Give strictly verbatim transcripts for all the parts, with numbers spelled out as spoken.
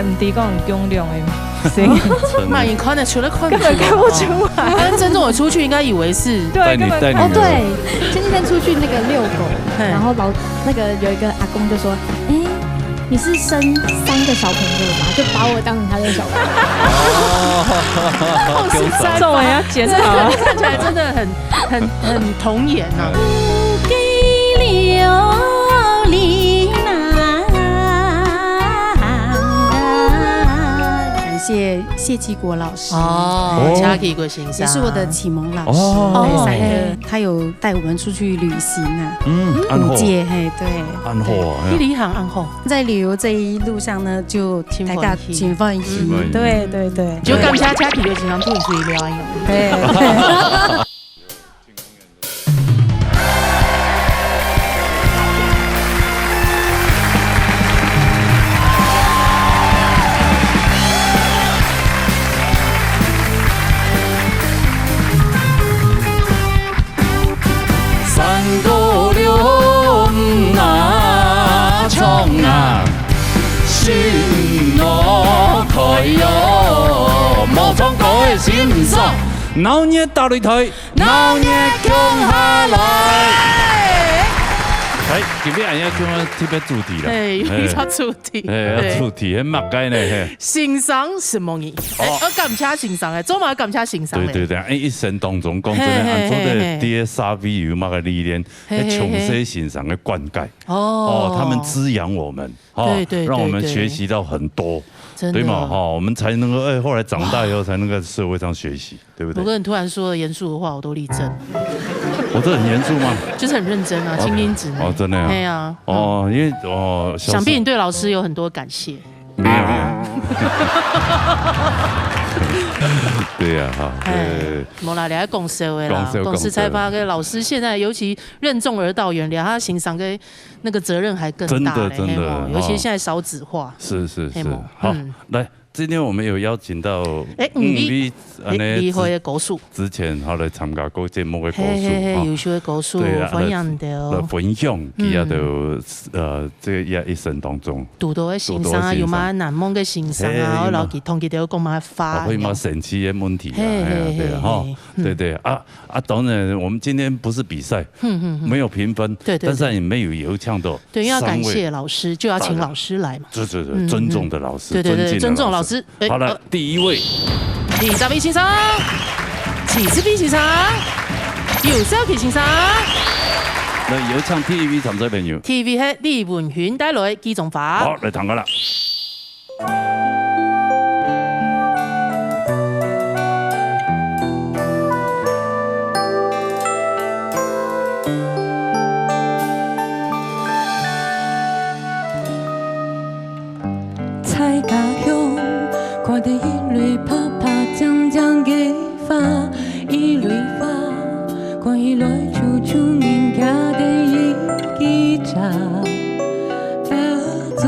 毋知講有降量个聲音。嘛，你看得出來，看不出來。根本看不出來。但是真正我出去，應該以為是對，帶你，根本看不出來。帶你哦，對，前几天出去那个遛狗，嘿。然后老，那个有一个阿公就说：“哎，你是生三个小朋友吗？”就把我当成他的小朋友。哦，生三个。这种人要检讨啊。看起来真的很，很，很童颜啊。感谢谢继国老师。哦，哦。谢继国先生。也是我的启蒙老师。哦。对，三个。哎，他有带我们出去旅行啊。嗯，恁好。五界，嘿，对。恁好啊，对。去旅行恁好。在旅游这一路上呢，就大家真欢喜。真欢喜。真欢喜。对，对，对。就感谢谢继国先生陪你出去了，哎呦。对。三个龙啊，唱啊，心乐开哟，莫唱歌个欣赏。 闹热打擂台，闹热共下來。哎，今日恁樣共下特別主題啦。哎，有一个主題。哎，對。主題，係麼个呢？嘿。欣賞什麼你？哎，哦。要感謝欣賞，哎，做麼个感謝欣賞嘞？對，對，對，哎，一生當中，講真的，嘿，嘿，俺做的，嘿，嘿。第一社會有麼个歷練，嘿，嘿，嘿。係從細欣賞个灌溉。哦。哦，他們滋養我們。 哦，對，對，讓我們學習到很多，對，對，對。真的。對嘛，哈，我們才能夠，哎，後來長大以後才能夠在社會上學習，對不對？不过你突然说了严肃的话，我都立正。我这很严肃吗？就是很认真啊，哦，青音子呢。哦，真的啊。对啊。哦，因为，哦，小时候想必你对老师有很多感谢。没有啊。对呀，哈，哎，对。无啦，你还讲笑的啦，讲笑，讲实在话，讲笑。跟老师现在尤其任重而道远，连他欣赏个 那个责任还更大嘞，真的，真的，嘿吼，尤其现在少子化。哦。是，是，是。嘿吼，好，嗯。来，今天我们有邀请到，哎，嗯，嗯，你，你，你，你会的高手。之前，好，来参加过节目的高手，嘿，嘿，嘿，哈。优秀的高手，对啊，欢迎的哦。来，来分享，嗯。佢啊，就，呃，这个一，一生当中，堵到的欣赏啊，堵到的欣赏。有蛮难忘的欣赏啊，嘿，嘿，然后佢同佢哋讲蛮花哦，会蛮神奇的问题啊，嘿，哎呀，嘿，对啊，嘿，哈，嘿，嗯。对，对，啊， 啊，当然，我们今天不是比赛，哼，哼，哼。没有评分，对，对，但是对。也没有有请到对，因为要感谢老师，三位，就要请老师来嘛。对，对，对，嗯，尊重的老师，嗯。对，对，对，尊敬的老师。尊重老师。哎，好了，呃，第一位。第三位先生，第四位先生，有消息先生。来，有请第一位参赛朋友。第一位系李文勋带来《记中花》。好，来，听个啦。 在家鄉，看著一蕊白白淨淨个花，一蕊花，看起來就像人徛等一支茶。 佛祖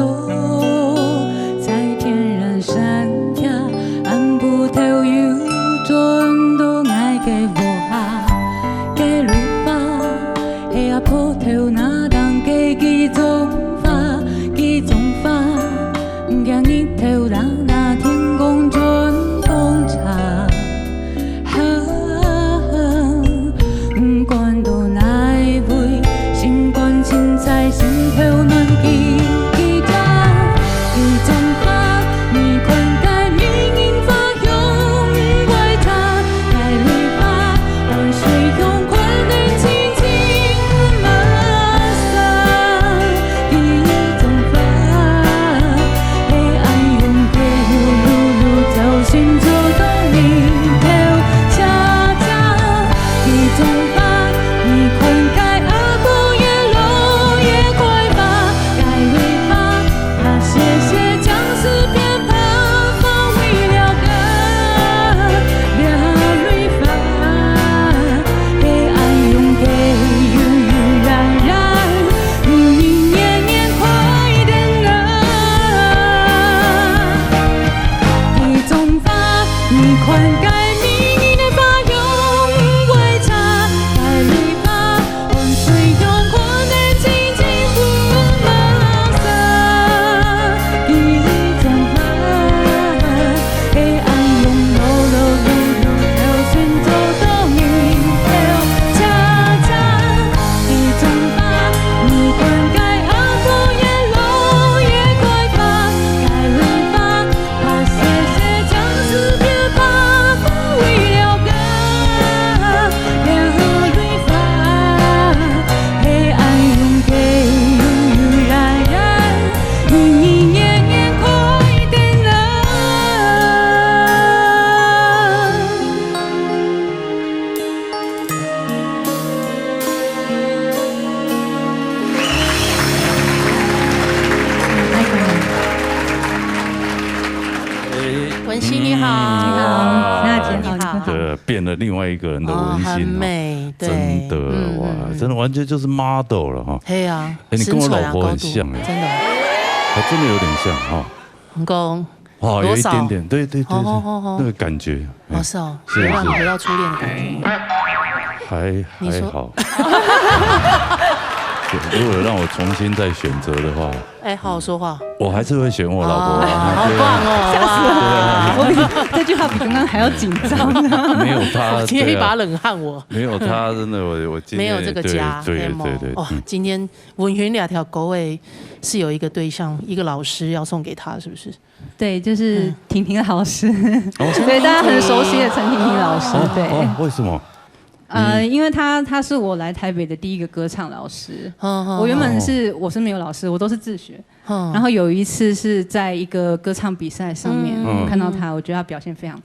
在天上山下，暗晡頭又轉到𠊎个屋下。該蕊花，係阿婆頭那頂个幾種花，幾種花，毋驚日頭冷，那天公轉風茶。 毋管到哪位，心肝清彩，心頭暖記記得。一種花，你看該迷人花香怪茶，該蕊花，安睡香款等清清嘛啥。一種花，係恁樣个路路路，朝晨早到日頭斜斜。 一種花，你变了另外一个人的文心哈。哦，很美，对，真的哇，嗯嗯嗯真的完全就是 model 了哈。嘿啊，哎，你跟我身材啊老婆很高度像哎，真的。还真的有点像哈。你讲，哦，有一多少点点，对对对对，好好好好那个感觉，哎哦，是哦，是有让你是回到初恋的感觉。还你说还好。对如果让我重新再选择的话，哎，好好说话。我还是会选我老婆啊，啊。好棒哦！哇，我比这句话比刚刚还要紧张。没有她，今天一把对啊冷汗我。没有她，真的我我今天没有这个家，对对对吗对对，哦嗯，今天文云两条狗尾是有一个对象，一个老师要送给他，是不是？对，就是婷婷老师，哦对大家很熟悉的陈婷婷老师，对。哦，为什么？呃，因为他他是我来台北的第一个歌唱老师。嗯我原本是我是没有老师，我都是自学。嗯然后有一次是在一个歌唱比赛上面，嗯我看到他，我觉得他表现非常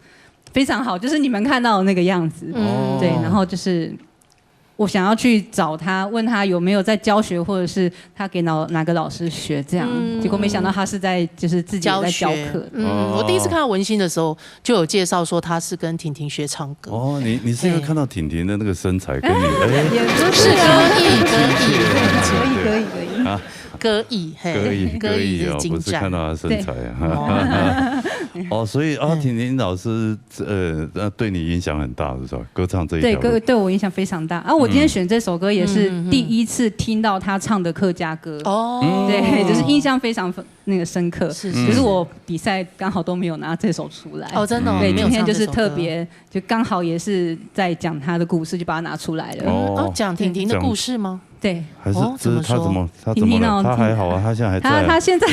非常好，就是你们看到的那个样子。哦对，然后就是我想要去找他，问他有没有在教学，或者是他给哪哪个老师学这样。嗯结果没想到他是在就是自己有在教课。嗯，哦我第一次看到文心的时候，就有介绍说他是跟婷婷学唱歌。哦，你你是因为看到婷婷的那个身材，跟你哎，也不是歌艺，歌艺，可以可以可以。啊，歌艺，嘿，歌艺歌艺哦，是精湛。不是看到她身材啊。哦，所以啊，婷婷老师呃，那对你影响很大，是吧？歌唱这一对，条路歌对我影响非常大。啊，我今天选这首歌也是第一次听到他唱的客家歌。哦，对，就是印象非常那个深刻。是可是我比赛刚好都没有拿这首出来。哦，真的哦，对，没有今天就是唱这首歌特别，就刚好也是在讲他的故事，就把它拿出来了。哦哦，，讲婷婷的故事吗？对。还是哦这是他怎么他怎么了？婷婷哦他还好啊，他现在还在啊。他他现在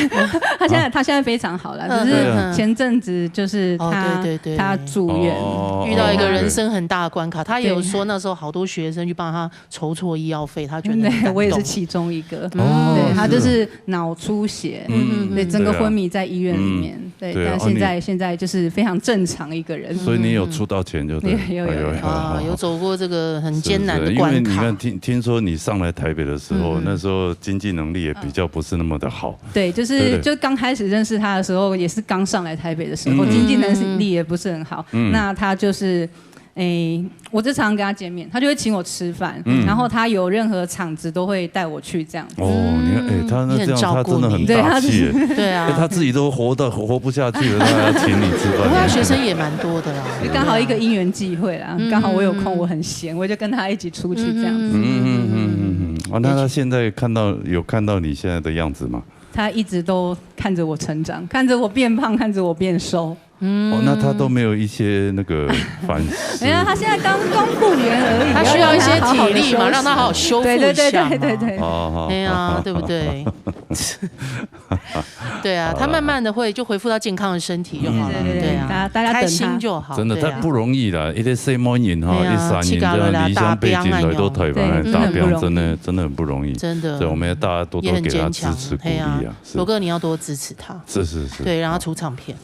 他现在他现在非常好了，嗯只是嗯嗯前阵子就是哦对他对对他住院，哦遇到一个人生很大的关卡，他也有说那时候好多学生去帮他筹措医药费，他觉得很感动对，我也是其中一个。哦对，他就是是脑出血，嗯对，整个昏迷在医院里面，对，对啊但现在现在就是非常正常一个人。所以你有出到钱就对了。有有有哎呦啊，有走过这个很是艰难的是因为你关卡看，。听听说你上来台北的时候，嗯那时候经济能力也比较不是那么的好。对，就是对对就刚开始认识他的时候，也是刚上来台北的时候，嗯经济能力也不是很好。嗯那他就是，诶，我就常常跟他见面，他就会请我吃饭，嗯然后他有任何场子都会带我去这样子。哦，你看，哎，他那这样，你很照顾他真的很你大气耶。对啊，哎，他自己都活到活不下去了，他还要请你吃不过他饭。学生也蛮多的啦。刚好一个因缘际会啦，嗯刚好我有空，我很闲，我就跟他一起出去这样子。嗯嗯嗯嗯嗯，哦，那他现在看到有看到你现在的样子吗？他一直都看着我成长，看着我变胖，看着我变瘦。哦，那他都没有一些那个反思。没有，他现在刚刚复原而已，他需要一些体力嘛，要让他好好修复一对对对下嘛。对对对。哦，对啊，对不对？对啊，他慢慢的会就恢复到健康的身体就好了。对对对对啊，大家大家等他开心就好。真的，对啊他不容易啦，一个細妹人哈，对啊一三年这样离乡背井来到台湾，对打真的很不容易拼真的真的很不容易。真的对，我们要大家多多给他支持鼓励也很坚强啊。是罗哥，你要多支持他，是是是，对，让他出唱片。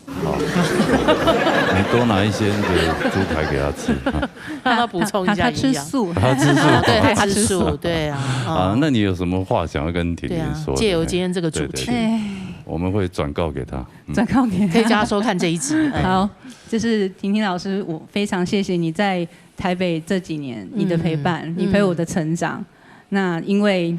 你多拿一些那个猪排给他吃。啊让他补充一下他他营养。吃素，他吃素啊，对，他他吃吃素，素对啊。啊，那你有什么话想要跟婷婷说的？对啊，借由今天这个主题，对对对哎，我们会转告给他。转告给他可以叫他收看这一集。哎好，就是婷婷老师，我非常谢谢你在台北这几年你的陪伴，嗯你陪我的成长。那因为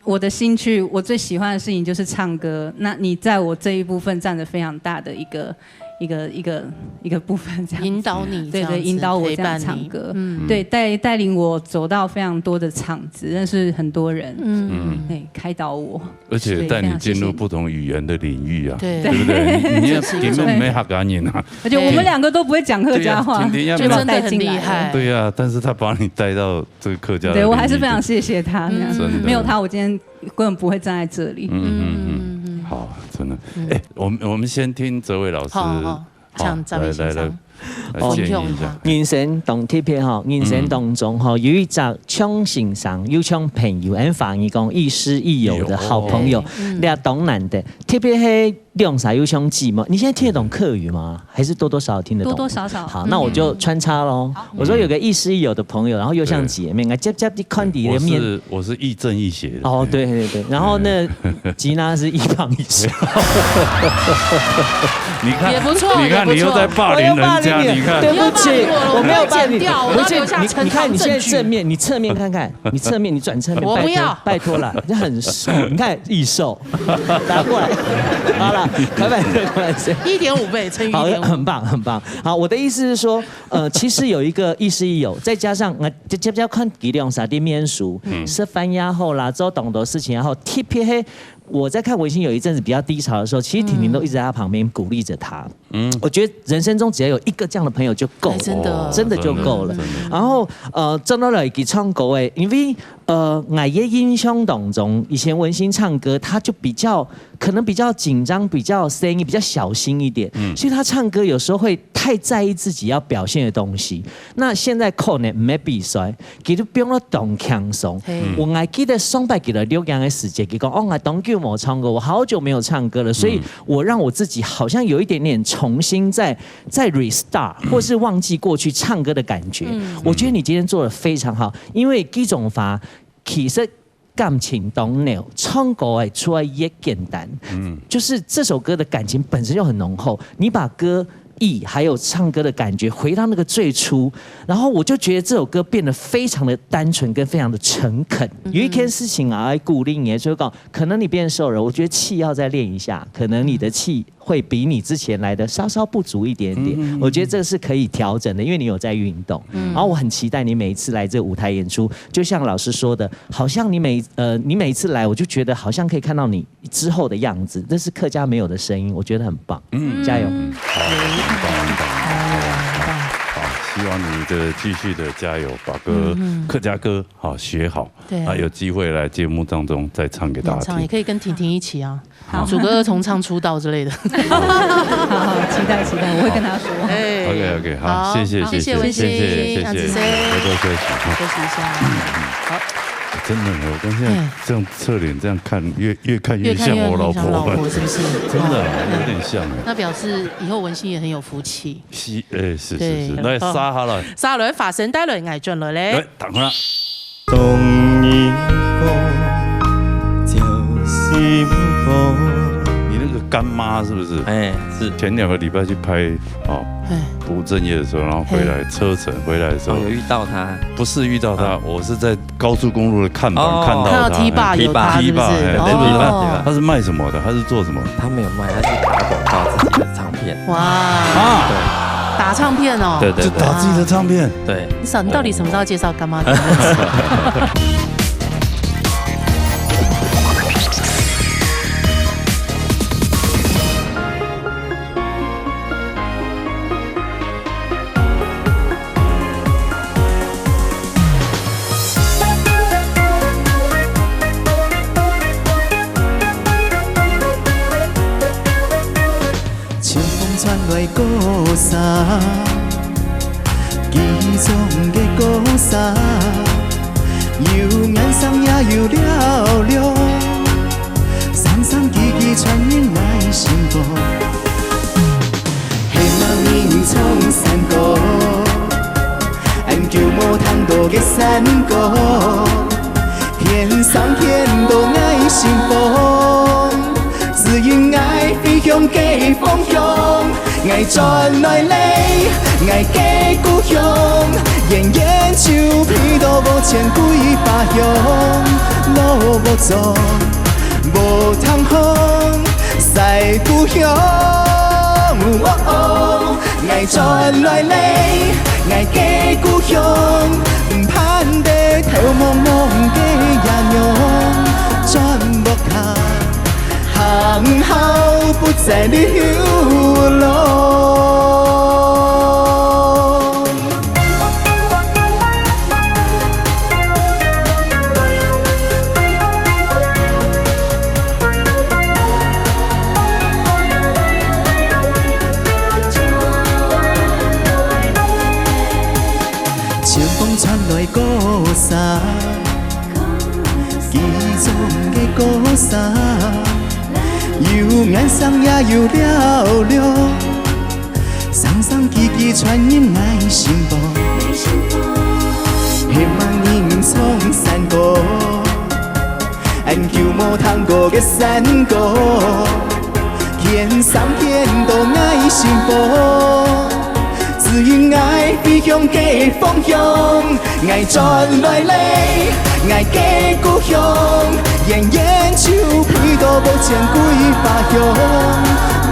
我的兴趣，我最喜欢的事情就是唱歌。那你在我这一部分占了非常大的一个一个一个一个部分，这样子引导你这对对，样子引导我这样陪伴你唱歌，嗯对，带带领我走到非常多的场子，认识很多人，嗯，对，开导我。而且带你进入不同语言的领域啊，对对不对？你你也这是根本没客家人啊，而且我们两个都不会讲客家话，对啊婷婷要就把我带真的很进来了。厉害对呀，但是他把你带到这个客家的对，我还领域是非常谢谢他，嗯这样子没有他，我今天根本不会站在这里。嗯嗯嗯，好，真的。哎，我们我们先听哲伟老师，好好，唱张美来来来先生，来建议一下。人生當特別吼，人生當中吼，有一隻像先生，又像朋友，恁華語講亦師亦友的好朋友，嗯這當難得。特別係兩儕又像姊妹，你現在聽得懂客語嗎？還是多多少少聽得懂？多多少少。好，那我就穿插咯。我說有個亦師亦友的朋友，然後又像姊妹，𠊎輒輒看佢个面。我是，我是亦正亦邪的。哦，對對對，然後那吉娜是亦胖亦瘦。你看，也不錯，你看，也不錯。你又在霸凌人家，我又霸凌你，你看。对不起，你又霸凌我了，我没有霸凌你，我要剪掉，我要留下呈堂证据。不是，你，你看你现在正面，你侧面看看，你侧面，你转侧面，我不要。拜托，拜托啦，这很瘦，你看亦瘦。 打过来。好了，开玩笑，开玩笑。一点五倍乘以好，一点五。很棒，很棒。好，我的意思是说，呃，其实有一個亦師亦友，再加上，呃，輒輒看佢兩儕个面熟，食飯也好啦，做當多事情也好，特別係我在看文星有一陣子比較低潮的時候，其實婷婷都一直在他旁邊鼓勵著他。我覺得人生中只要有一個這樣的朋友就夠了，哎，真的。真的就夠了。真的，真的。然後，呃，轉到來佢唱歌誒，因為 呃，𠊎个印象當中，以前文星唱歌，他就比較，可能比較緊張，比較細膩，比較小心一點，所以他唱歌有時候會太在意自己要表現的東西。那現在可能毋係比賽，佢就變到當輕鬆。我還記得上擺佢來錄音的時節，佢講：「哦，𠊎當久無唱歌，我好久沒有唱歌了，所以我讓我自己好像有一點點重新再，再 restart，或是忘記過去唱歌的感覺。」我覺得你今天做得非常好，因為這種法 其實感情當濃，唱歌誒出來也簡單。嗯，就是這首歌的感情本身就很濃厚，你把歌意還有唱歌的感覺回到那個最初，然後我就覺得這首歌變得非常的單純跟非常的誠懇。有一件事情啊，要鼓勵你，就是講，可能你變瘦了，我覺得氣要再練一下，可能你的氣 會比你之前來得稍稍不足一點點。我覺得這是可以調整的，因為你有在運動。然後我很期待你每一次來這舞台演出，就像老師說的，好像你每，呃，你每一次來，我就覺得好像可以看到你之後的樣子，這是客家美有的聲音，我覺得很棒。嗯，加油！嗯，好，很棒，很棒，很棒，很棒。好，希望你的繼續的加油，把歌，客家歌，好，學好。對。啊，有機會來節目當中再唱給大家聽。演唱也可以跟婷婷一起啊。 好。主歌重唱出道之類的。好，好，期待，期待，我會跟他說。哎。OK，OK，好，好，謝謝，好，謝謝，謝謝，謝謝，謝謝，谢谢，谢谢。多多休息，哈。休息一下。好。真的，我跟现在这样侧脸这样看，越，越看越像我老婆。越看越像老婆，是不是？真的，有点像哎。那表示以后文星也很有福气。是，哎，是，是，对。是，来，好。杀下来。杀下来，发生带来，爱转来嘞。来，打开。 当你讲，照心讲。你那个干妈是不是？哎，是。前两个礼拜去拍，哦，哎。不务正业的时候，然后回来，哎。车程回来的时候，哦，有遇到她。不是遇到她，啊。我是在高速公路的看板，哦。看到她，看到T-bar有她，哎，T-bar，是不是？T-bar，哎，哦。是不是？T-bar，T-bar。她是卖什么的？她是做什么？她没有卖，她是打广告自己的唱片。哇。啊。对。打唱片哦。对，对，对。就打自己的唱片。对。你少，你到底什么时候介绍干妈？ 清风传来歌声，记忆中的歌声，有颜色也有嘹亮，声声句句传入来心房。希望你唱山歌，俺久无听到的山歌，天上天到爱心房。 指引爱飞向个方向，爱转来嘞，爱个故乡，远远就飞到无千几百乡，路无阻，无通风，在故乡。哦哦，爱转来嘞，爱个故乡，盼得透蒙蒙个夜阳，转屋下。 行好不再流浪。清风传来歌声。 记忆中的歌声，有眼霜也有了了，生生记记传入𠊎心房。希望你毋曾散过，恁久無聽過个山歌，天上天到𠊎心房。指引𠊎飛向个方向。 𠊎轉來咧，𠊎个故鄉，遠遠就飛到無見歸花香，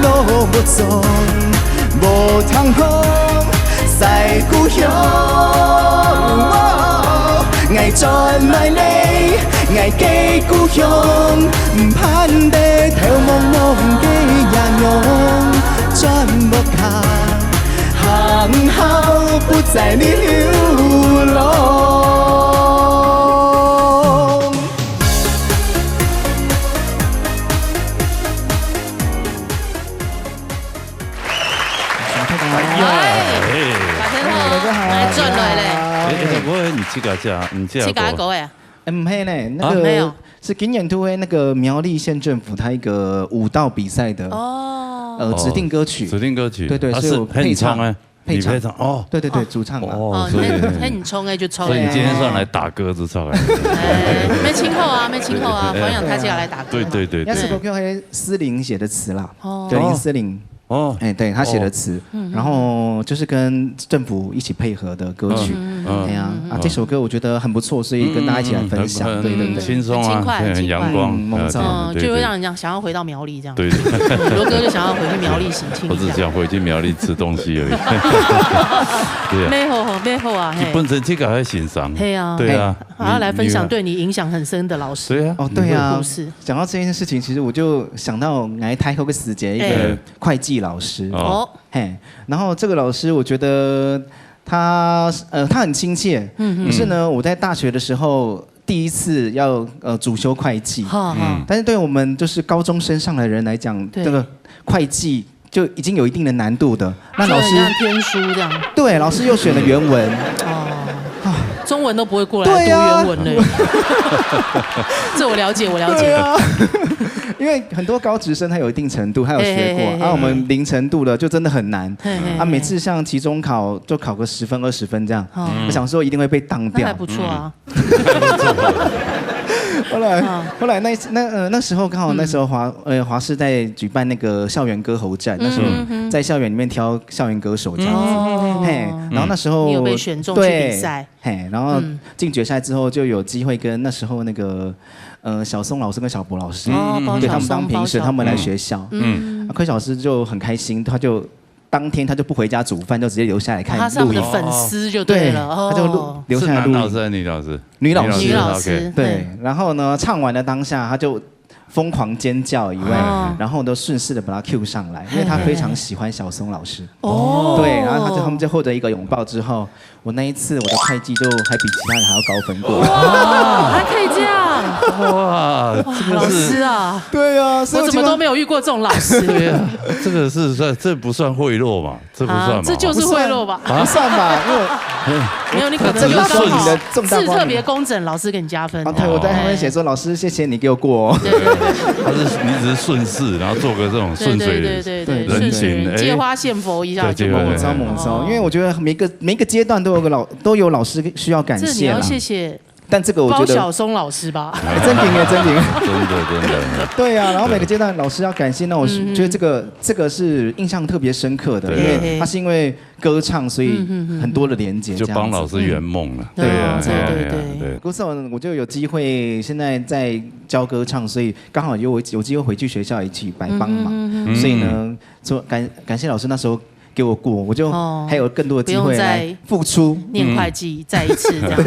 落木叢，無聽風，在故鄉。𠊎轉來咧，𠊎个故鄉，盼得頭濛濛个夜陽，轉屋下。 行好不再流浪。哎呀，哎，大家好，哎，大家好，来轉來咧。哎，哎，我你自家家，你自自家个哎，哎，毋係呢，那啊，沒有个是今年度的那个苗栗县政府它一个舞蹈比赛的哦，呃指定歌曲，指定歌曲，对对，啊是所以我配唱很冲哎，配唱你配唱哦，对对对，主唱嘛。哦，哦，所以你很很冲哎，就冲所以你今哎。天算来打歌之唱哎，哎，没情况啊，没情况啊，对好想他起来来打歌。对对对，那对首歌是思玲写的词啦，哦对，林思玲，哦，哎，对她写的词，然后就是跟政府一起配合的歌曲，嗯哎呀，啊，这首歌我觉得很不错，所以跟大家一起来分享，嗯对对对。轻松啊，轻快很阳光，轻快嗯呃嗯，对就会让人家想要回到苗栗这样。对，很多歌就想要回去苗栗省亲我只一下。想回去苗栗吃东西而已。对啊，没有，没有啊，嘿，本身这个还欣赏，嘿啊，对啊，好好来分享你对你影响很深的老师。对啊，哦，对啊故，事。讲到这件事情，其实我就想到来台口个时节一个哎会计老师，哦哦，嘿，然后这个老师我觉得他呃他很亲切，嗯可是呢，我在大学的时候第一次要呃主修会计，哈哈，但是对我们就是高中生上来的人来讲，对这个会计就已经有一定的难度的。那老师就很像天书这样，对老师又选了原文，哦，中文都不会过来，读对啊原文嘞。这我了解，我了解。对啊，因为很多高职生他有一定程度，他有学过，嘿嘿嘿嘿啊，我们零程度的就真的很难。嘿嘿嘿啊，每次像期中考就考个十分二十分这样，哦我想说一定会被当掉那还。不错啊。后来嗯，后来那一次那呃那时候刚好那时候华呃华视在举办那个校园歌喉战，那时候在校园里面挑校园歌手这样子。哦，嘿，然后那时候你有被选中去对比赛，嘿，然后嗯进决赛之后就有机会跟那时候那个呃小松老师跟小博老师，哦，包对他小松们当评审，包小他们来学校，嗯啊，，柯小师就很开心，他就当天他就不回家煮饭，就直接留下来看他是他们的录影。粉丝就对了，对他就录哦，留下来录影是男老师还是女老师？女老师女老师 OK 对，然后呢，唱完了当下，他就疯狂尖叫以外，哦然后呢，顺势的把他 cue 上来，因为他非常喜欢小松老师。哦，对，然后他就他们就获得一个拥抱之后，我那一次我的会计就还比其他人还要高分过。哇，还可以这样，哇，这老个是师啊，对啊，所以我怎么都没有遇过这种老师。对呀，这个是算这不算贿�贿赂嘛？这不算嘛？啊，这就是贿赂吧？不算吧，因为没有，你可能这个有刚好是你的重大光明字特别工整，老师给你加分。啊，对我在后面写说，老师，谢谢你给我过哦。对对对他是你只是顺势，然后做个这种顺水对对对对对，对顺水人情，哎借花献佛一下就对对对猛招猛招，哦因为我觉得每个每一个阶段都有个老都有老师需要感这你谢啦。要谢谢但这个我觉得包小松老师吧？哎真的耶，真的耶。真的真的。对啊，然后每个阶段老师要感谢，那我是嗯觉得这个这个是印象特别深刻的，对因为他是因为歌唱，所以嗯嗯嗯很多的连接，就帮老师圆梦了，对呀，对哎呀对对哎呀对。可是我我就有机会，现在在教歌唱，所以刚好有有机会回去学校一起来帮忙，嗯所以呢，说感感谢老师那时候给我过，我就哦还有更多的机会不用再来付出。念会计再一次这样，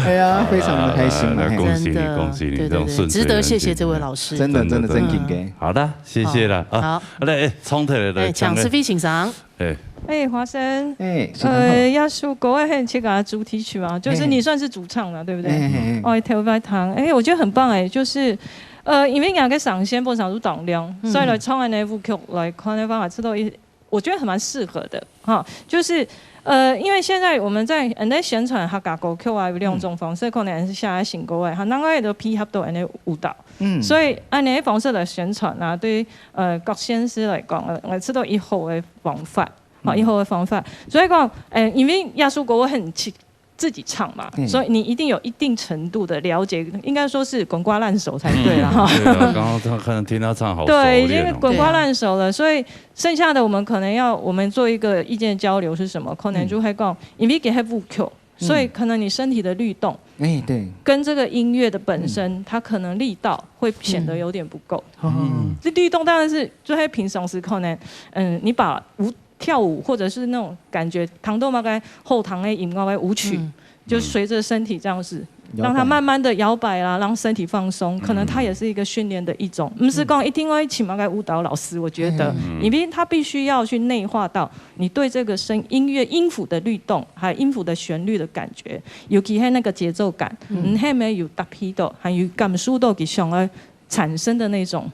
哎呀，非常的开心啊！来来嘿恭喜你真的，恭喜你对对对，这种顺水值得谢谢人情这位老师。真的真的真的真紧给。好的，谢谢了啊。好，来，哎，冲起来哎，来，抢是非请上，哎，哎，华生，哎，是他好呃，要是国外很这个主题曲嘛，就是你算是主唱了，对不对？哎哎哎，哦，头发糖，哎，我觉得很棒哎，就是，呃，因为两个上线不常入档量，嗯所以来唱完那部曲来看的话，这都一，我觉得还蛮适合的哈。就是，呃，因為現在我們在，嗯，在宣傳客家歌曲啊，有兩種方式，可能係寫在新歌个，哈，另外就配合到恁呢舞蹈。嗯。所以恁呢方式來宣傳啊，對，呃，各縣市來講，呃，𠊎知道一好个方法，好，嗯。一好个方法。所以講，呃，因為這首歌我很自，自己唱嘛，嗯。所以你一定有一定程度的了解，應該說是滾瓜爛熟才對了哈。嗯，對啊，剛剛他可能聽他唱好熟練哦。對，已經滾瓜爛熟了，所以 剩下的我們可能要，我們做一個意見交流是什麼？可能就會講，因為佢係舞曲，所以可能你身體的律動，哎，對。跟這個音樂的本身，它可能力道會顯得有點不夠。嗯。這律動當然是，就係平常時可能，嗯，你把舞，跳舞或者是那種感覺，聽著麼个好聽个音樂个舞曲，嗯。就隨著身體這樣子，了解。讓它慢慢地搖擺啦，讓身體放鬆，可能它也是一個訓練的一種。毋係講一定愛請麼个舞蹈老師，我覺得，嗯。因為它必須要去內化到你對這個聲，音樂音符的律動，還有音符的旋律的感覺，尤其係那個節奏感，嗯。你係無有搭配到，還有感受到佢想要產生的那種，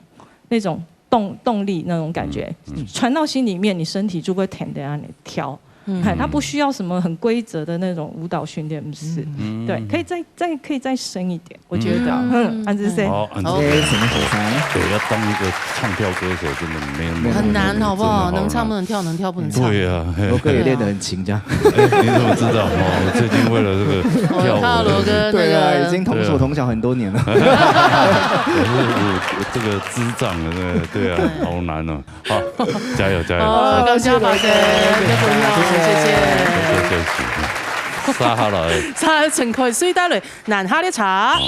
那種動，動力那種感覺，嗯，嗯。傳到心裡面，你身體就會跟著恁呢跳。 嗯。嘿，它不需要什麼很規則的那種舞蹈訓練，不是。嗯。對，可以再，再，可以再深一點，我覺得。嗯。嗯，安之森。好，安之森。OK，什麼什麼？對，要當一個唱跳歌手，真的沒有那麼容易，很難，好不好？真的好難。能唱不能跳，能跳不能唱。對啊，嘿。我可以練得很勤，這樣。哎，你怎麼知道？哦，我最近為了這個跳舞，我看到羅哥那個，對啊，已經同手同腳很多年了。對啊。我是，我，我這個智障的，那個，對啊，對。好難哦。 好，加油，加油。好，感謝華仔，謝謝，謝謝。謝謝，謝謝。接下來。接下來，陳凱瑞帶來難下列車。哦。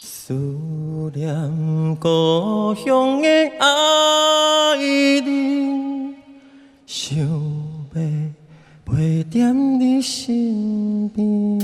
思念故鄉的阿姨，想要陪踮你身邊。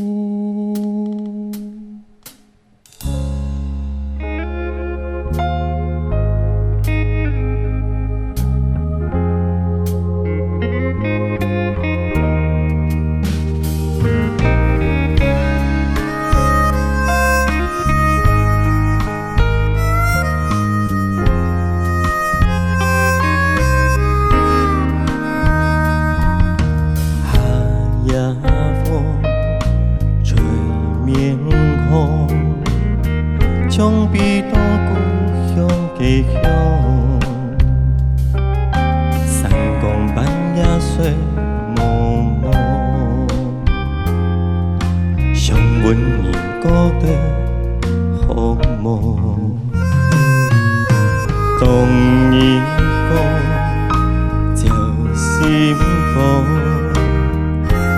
夜風吹面孔，像飛到故鄉的香。三更半夜睡濛濛，想問你過得好無？ 當你講，照心肝，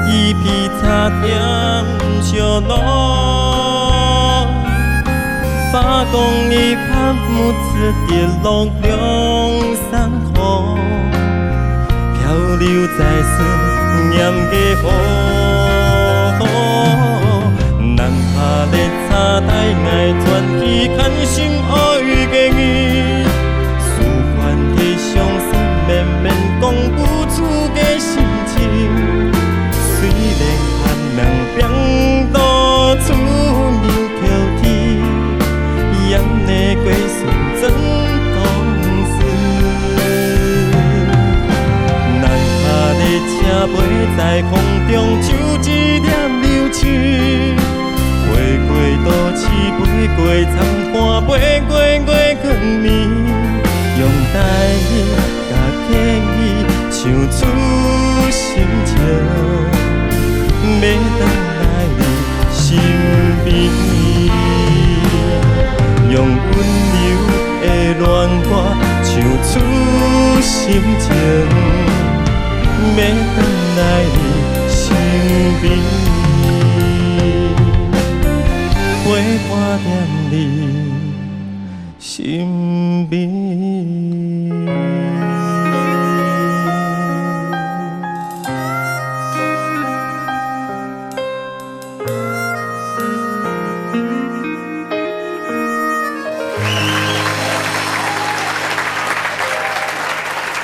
一杯茶點燒暖。花光一把木子跌落涼山河，漂流在思念的河。南下的 茶帶𠊎轉去看心愛的人，思念的相思，綿綿講不出的心情。雖然寒冷冰凍出入口天，也毋過 真當時。南下列車飛在空中，就一粒流星，飛過都市，飛過田岸，飛過月光暝，用台語佮客語唱出心情。 欲轉來你身邊，用溫柔的戀歌唱出心情。欲轉來你身邊，陪伴踮你 身邊。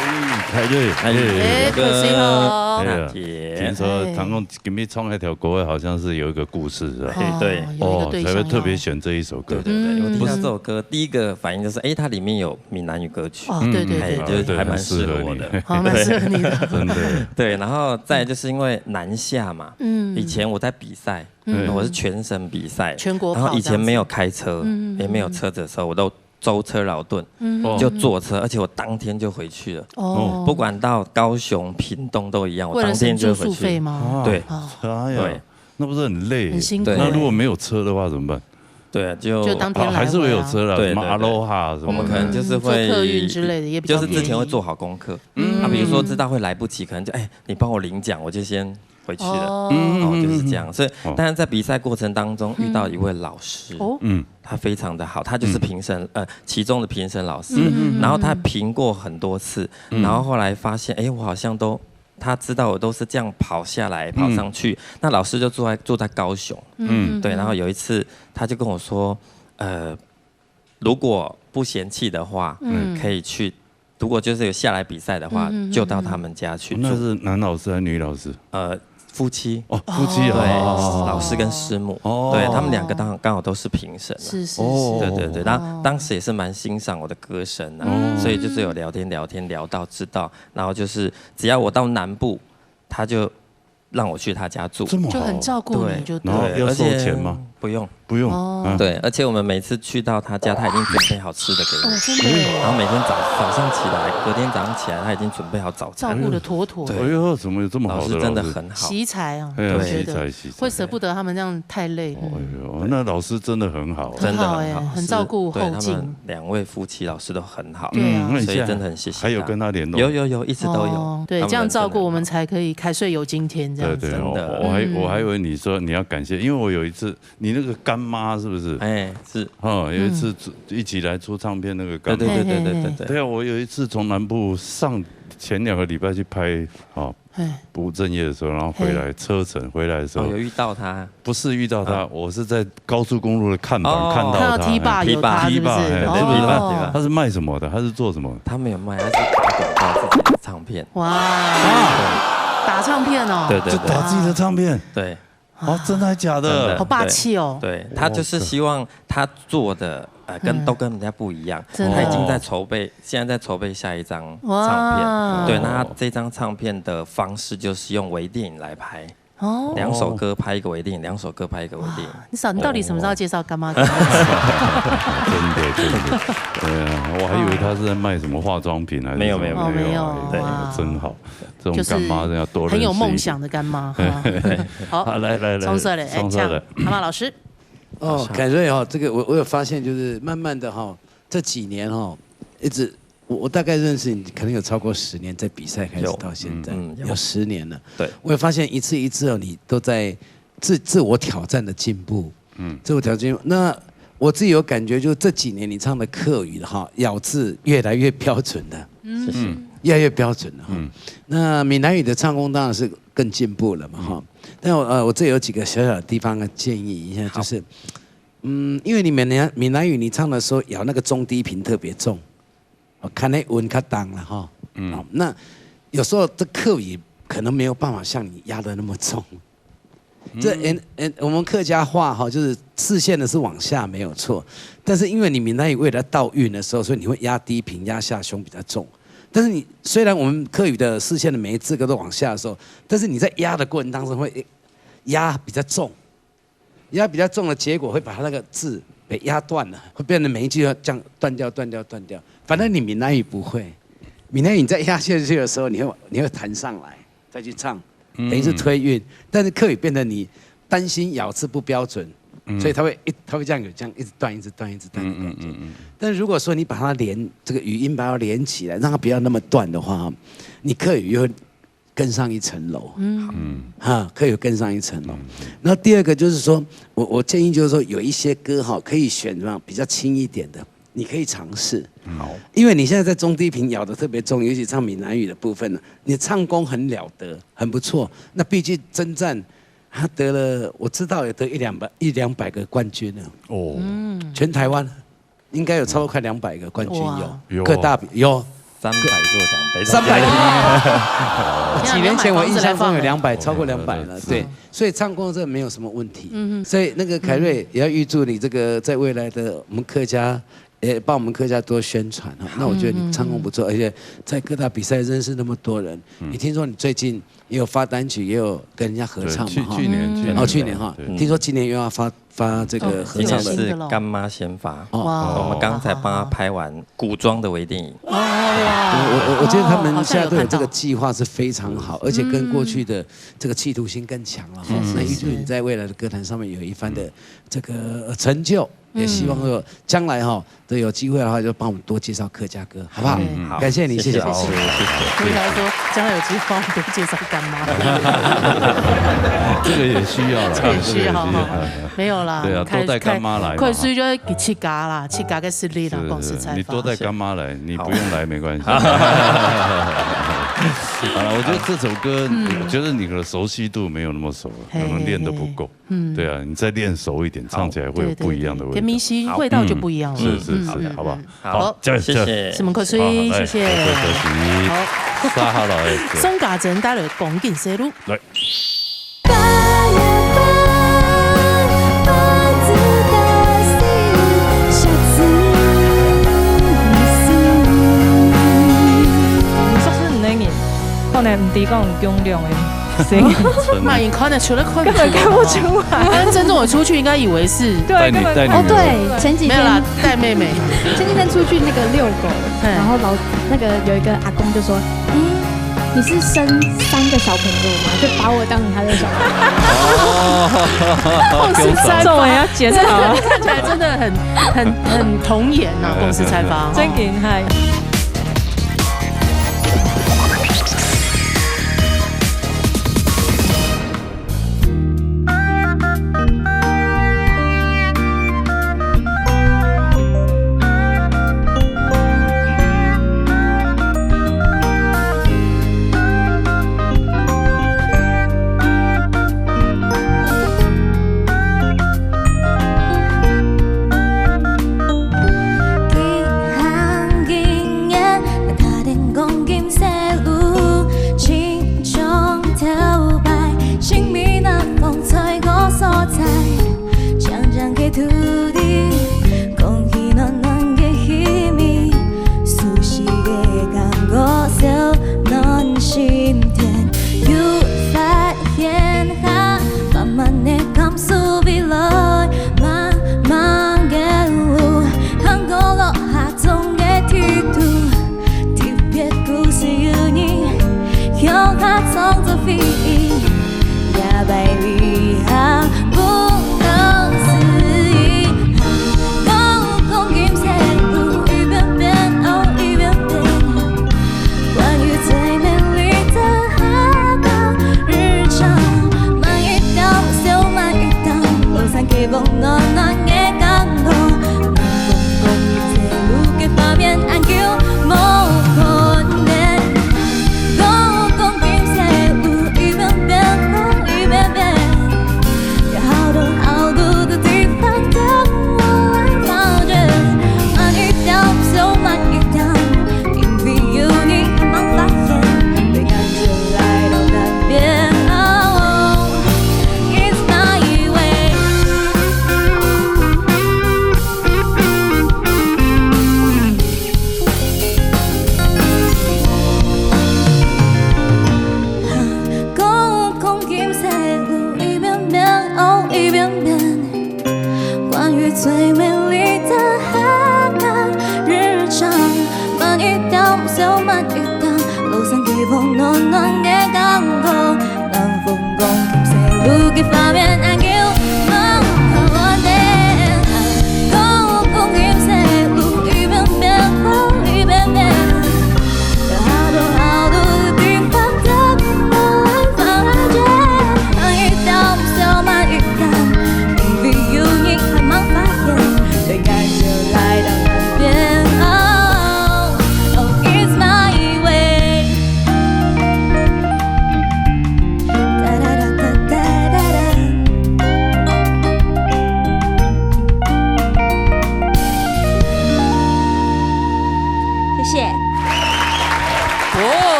哎，凱瑞，凱瑞，哎，凱瑞好。哎呀，听说唐凤今天唱那条歌，好像是有一个故事，是吧？哎，对，有一个对象才会特别选这一首歌。对对对，我听到这首歌，第一个反应就是，哎，它里面有闽南语歌曲，哦，对对哎，对，就是还蛮适合我的。好，蛮适合你的。真的，对，然后再就是因为南下嘛，嗯，以前我在比赛，嗯，我是全省比赛，全国跑然后以前没有开车，也没有车子的时候，我都舟车劳顿，就坐车，而且我当天就回去了。哦，不管到高雄、屏东都一样，我为了当天省住宿就回去。费吗？对哎呀对，那不是很累？很辛苦对那如果没有车的话怎么办？对，就就当天来回啊。还是会有车啦，对什么对对 Aloha 什么的。我们可能就是会坐客运之类的也比较就是之前会做好功课，啊，比如说知道会来不及，可能就哎，你帮我领奖，我就先回去了。哦，就是这样。所以，当然在比赛过程当中遇到一位老师，哦，嗯，他非常的好，他就是评审，呃，其中的评审老师，然后他评过很多次，然后后来发现，哎，我好像都，他知道我都是这样跑下来跑上去，那老师就住在住在高雄，嗯对，然后有一次他就跟我说，呃，如果不嫌弃的话，可以去，如果就是有下来比赛的话，就到他们家去住。那是男老师还是女老师？呃，夫妻，哦，夫妻对，啊。老师跟师母，哦对他们两个当刚好都是评审啊。是是哦是，对对对，然后当时也是蛮欣赏我的歌声啊，所以就是有聊天聊天聊到知道，然后就是只要我到南部，他就让我去他家住。这么好，就很照顾你就对了。然后要收钱吗？对，而且不用。不用。哦啊对，而且我们每次去到他家，他已经准备好吃的给我，哦，真的耶，然后每天早早上起来，隔天早上起来，他已经准备好早餐。照顾的妥妥，哎呦，怎么有这么好的老师真的很好，惜才啊，哎呀，我觉得惜才惜才。会舍不得他们这样太累。哎呦，那老师真的很好。真的很好哎很好，很照顾是对他们后进两位夫妻老师都很好，对啊嗯，那你所以现在真的很谢谢他。还有跟他联络？有有有，一直都有。哦，对，他们这样照顾我们人真的很好。才可以开睡有今天这样子。对对，真的我我还嗯我还以为你说你要感谢，因为我有一次你那个干妈是不是？哎，是，哦，有一次出一起来出唱片那个干妈，对对对对对对对。对啊，我有一次从南部上前两个礼拜去拍哦哎，不务正业的时候，然后回来车程回来的时候哦，有，遇到他，不是遇到他，我是在高速公路的看板哦看到他，看到 T 爸嘿有他是不是？，T爸，嘿，对哦，T爸，T爸。他是卖什么的？他是做什么的？他没有卖，他是打广告自己的唱片。哇，打唱片哦，对对对就打自己的唱片？对，哦，真的还假的？真的好霸气哦。对，他就是希望他做的呃跟都跟人家不一样，真的他已经在筹备，现在在筹备下一张哇唱片。对，那他这张唱片的方式就是用微电影来拍，哦，两首歌拍一个微电影，两首歌拍一个微电影。你少，你到底什么时候介绍干妈给我？真的真的，对啊，我还以为他是在卖什么化妆品还是没有什么没有没有没有哎哇真好，这种就是干妈真要多认识一点。很有梦想的干妈哈。好，好，来来来，冲出来，哎，冲出来这样，蛤蟆老师，哦，凯瑞哈，这个我我有发现，就是慢慢的哈，这几年哈，一直我我大概认识你，可能有超过十年，在比赛开始有到现在，嗯有有十年了。对我也发现一次一次哦，你都在自自我挑战的进步，嗯，自我挑战进步。那我自己有感觉，就这几年你唱的客语的哈，咬字越来越标准了，谢谢。越来越标准了哈。那闽南语的唱功当然是更进步了嘛哈。但我呃，我这有几个小小的地方要建议一下，就是，嗯，因为你闽南闽南语你唱的时候咬那个中低频特别重，哦，看那音较重了哈。嗯，那有时候这客语可能没有办法像你压的那么重。这嗯嗯，我们客家话哈，就是四线的是往下没有错，但是因为你闽南语为了倒韵的时候，所以你会压低频、压下胸比较重。但是你虽然我们客语的四线的每一字歌都往下的时候，但是你在压的过程当中会压比较重，压比较重的结果会把它那个字给压断了，会变成每一句要这样断掉、断掉、断掉。反正你闽南语不会，闽南语你在压下去的时候，你会你会弹上来再去唱，等于是推韵，但是客语变得你担心咬字不标准，所以它会一它会这样有这样一直断一直断一直断的感觉。但如果说你把它连这个语音把它连起来，让它不要那么断的话，你客语又会更上一层楼。嗯，哈，客语更上一层楼。那第二个就是说，我我建议就是说，有一些歌哈，可以选什么比较轻一点的，你可以尝试。好，因为你现在在中低频咬的特别重，尤其唱闽南语的部分呢，你的唱功很了得，很不错。那毕竟征战，他得了，我知道有得一两百一两百个冠军了，哦，全台湾应该有超过快两百个冠军有哇，有各大比有三百座奖杯。三百。几年前我印象中有两百，超过两百了，对，所以唱功这没有什么问题。嗯哼。所以那个凯瑞也要预祝你这个在未来的我们客家，也帮我们客家多宣传哈。那我觉得你唱功不错，而且在各大比赛认识那么多人。你听说你最近也有发单曲，也有跟人家合唱嘛哈？对，去，去年，去年。哦，去年哈。对。听说今年又要发，发这个合唱的。今年是干妈先发。哦。哇。我们刚才帮她拍完古装的微电影。哦。我，我，我觉得他们现在都有这个计划是非常好，而且跟过去的这个企图心更强了哈。那预祝你在未来的歌坛上面有一番的这个，呃，成就，也希望说将来哈，都有机会的话，就帮我们多介绍客家歌，好不好？嗯，好。感谢你，谢谢。谢谢老师，谢谢。我以为他说将来有机会帮我们多介绍干妈。这个也需要啦，这个也需要哈。没有啦，对啊，多带干妈来嘛。开，开，开始就要给自家啦，自家个实力啦，是，是，讲实在话。你多带干妈来，你不用来没关系。好了，我觉得这首歌，我觉得你的熟悉度没有那么熟，可能练得不够。 嗯。对啊，你再练熟一点，唱起来会有不一样的味道。对，对，对，跟明星味道就不一样了。是，是，是，好不好？好，加油，谢谢。加油。什么口水？好，来，谢谢。好，好，好。撒哈拉的歌。宋家珍带来《光景西路》。来。你说是你那年，可能毋知讲有重量的。 声音。蛮难看的，除了看不出来。根本看不出来。跟曾仲伟出去应该以为是，对，带你，根本看不出来。带你。哦，对，前几天没有啦，带妹妹。前几天出去那个遛狗，嗯。然后老，那个有一个阿公就说：“诶，你是生三个小朋友吗？”就把我当成他的小朋友。哦，公司采访。这种也要检讨。看起来真的很，很，很童颜啊，公司采访。真厉害。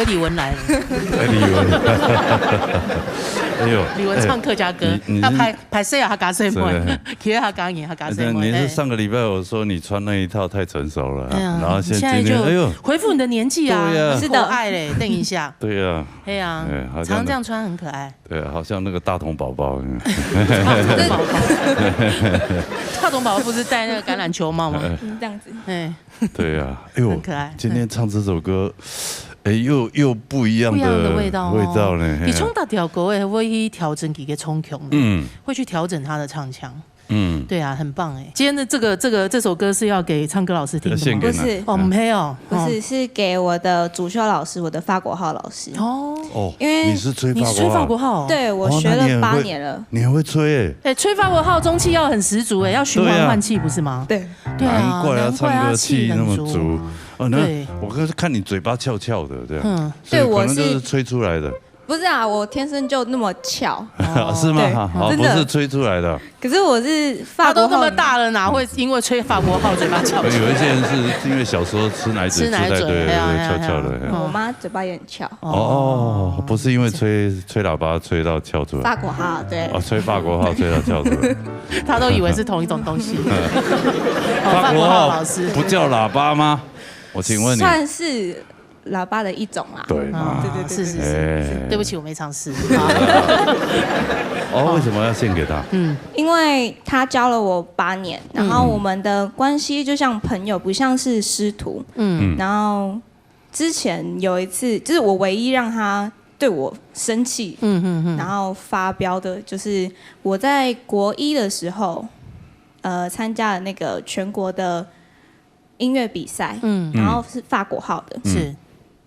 李玟来了，哎，李玟，哎呦，李玟唱客家歌哎，你你他拍拍谁啊？他嘎谁真妹的，其实他嘎你，他嘎谁哎你是妹？上个礼拜我说你穿那一套太成熟了，哎呀，然后现你现在就在今天，哎呦，恢复你的年纪啊，对呀很可爱嘞，等一下，对呀，哎呀，哎好像常常这样穿很可爱。对，好像那个大同宝宝一样。大同宝宝不是戴那个橄榄球帽吗？嗯，这样子。哎，对呀，哎呦，很可爱今天唱这首歌，哎，又又不一样不一样的的味道哦。味道呢。你唱大条歌哎，会去调整几个冲胸的，嗯会去调整他的唱腔。嗯，对啊，很棒哎。今天的这个这个这首歌是要给唱歌老师听的吗？要献给不是，哦，没有，不是，是给我的主修老师，我的法国号老师。哦。哦，因为你是吹法国你是吹法号国号？对，我哦学了那你很会八年了。你很会吹哎。哎，吹法国号中气要很十足哎，要循环换气不是吗？对，对啊，难怪他唱歌气那么足。哦，那对，我刚才看你嘴巴翘翘的这样，嗯，所以对我可能就是是吹出来的，不是啊，我天生就那么翘。是吗？对好，真的不是吹出来的。可是我是法国号他都那么大了，哪会因为吹法国号嘴巴翘有？一些人是因为小时候吃奶嘴，吃奶嘴吃太对，哎呀对哎呀哎呀翘翘的。哎呀我妈嘴巴也很翘。哦，不是因为吹吹喇叭吹到翘出来。法国号，对。哦，吹法国号吹到翘出来。他都以为是同一种东西。法国号法国号老师，不叫喇叭吗？我请问你。算是喇叭的一种啦。对嘛？对对对是是对是，哎对不起，我没尝试。哦，为什么要献给他？因为他教了我八年，然后我们的关系就像朋友，不像是师徒。嗯然后之前有一次，就是我唯一让他对我生气，嗯嗯嗯，然后发飙的，就是我在国一的时候，呃，参加了那个全国的音乐比赛，嗯然后是法国号的，是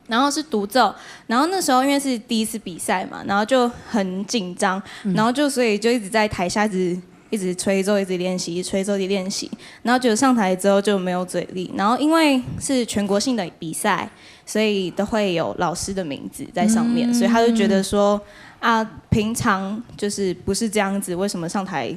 然后是独奏，然后那时候因为是第一次比赛嘛，然后就很紧张，然后就所以就一直在台下一直一直吹奏，一直练习，一直吹奏，一直练习，然后就上台之后就没有嘴力，然后因为是全国性的比赛，所以都会有老师的名字在上面，所以他就觉得说啊，平常就是不是这样子，为什么上台？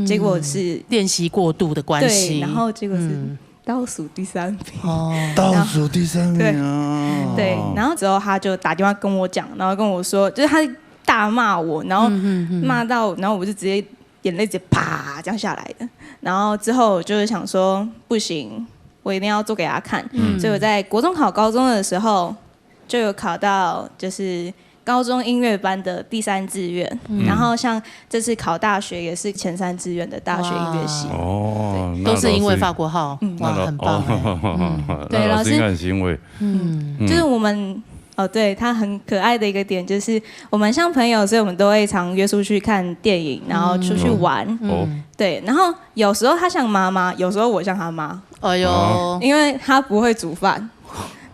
结果是练习过度的关系，对，然后结果是嗯倒数第三名。哦，倒数第三名啊。对，然后之后他就打电话跟我讲，然后跟我说，就是他大骂我，然后嗯嗯嗯骂到，然后我就直接眼泪直接啪这样下来的。然后之后我就是想说不行，我一定要做给他看。嗯所以我在国中考高中的时候，就有考到就是高中音乐班的第三志愿。然后像这次考大学也是前三志愿的大学音乐系。哇哦，那都是因为老师法国号，嗯哇，那老很棒哎。哦嗯那老师应该对老师很欣慰。嗯嗯就是我们哦，对他很可爱的一个点就是我们像朋友，所以我们都会常约出去看电影，然后出去玩。哦嗯，对，然后有时候他像妈妈，有时候我像他妈，哎呦，因为他不会煮饭，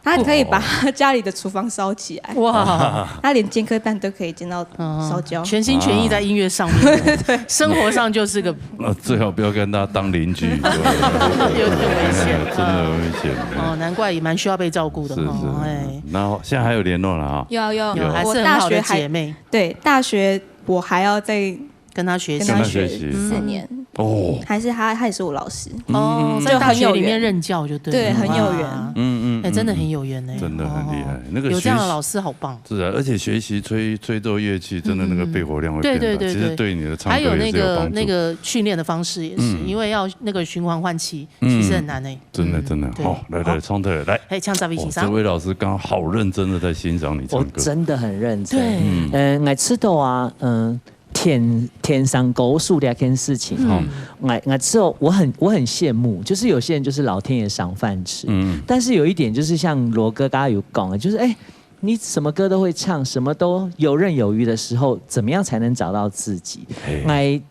他可以把他家里的厨房烧起来，哇，他连煎颗蛋都可以煎到嗯烧焦。全心全意在音乐上面，生活上就是个那最好不要跟他当邻居，有点危险，真的很危险。哦，难怪也蛮需要被照顾的是是哈，哎。然后现在还有联络了哈。有有有，还是我很好的大学还姐妹，对大学我还要再跟她学习跟。他跟他学学习四年，哦，还是他他也是我老师。哦，嗯在大学里面任教就对了，对很有缘哇嗯嗯，哎，真的嗯很有缘呢，真的很厉害哦那个有这样的学习老师好棒。是啊，而且学习吹吹奏乐器，真的那个肺活量会变大，对对对其实对对你的唱歌也是还有那个帮助。那个训练的方式也是，嗯因为要那个循环换气，嗯其实很难诶。真的真的，对好，来来，好唱特来，哎，唱这位先生，哦这位老师刚刚好认真的在欣赏你我唱歌。真的很认真。对，嗯呃，我知道啊，嗯、天天生高手这件事情哈，我我知道，我很我很羡慕，就是有些人就是老天爷赏饭吃，嗯但是有一点就是像罗哥刚刚有讲的，就是哎。你什么歌都会唱，什么都游刃有余的时候，怎么样才能找到自己？嘿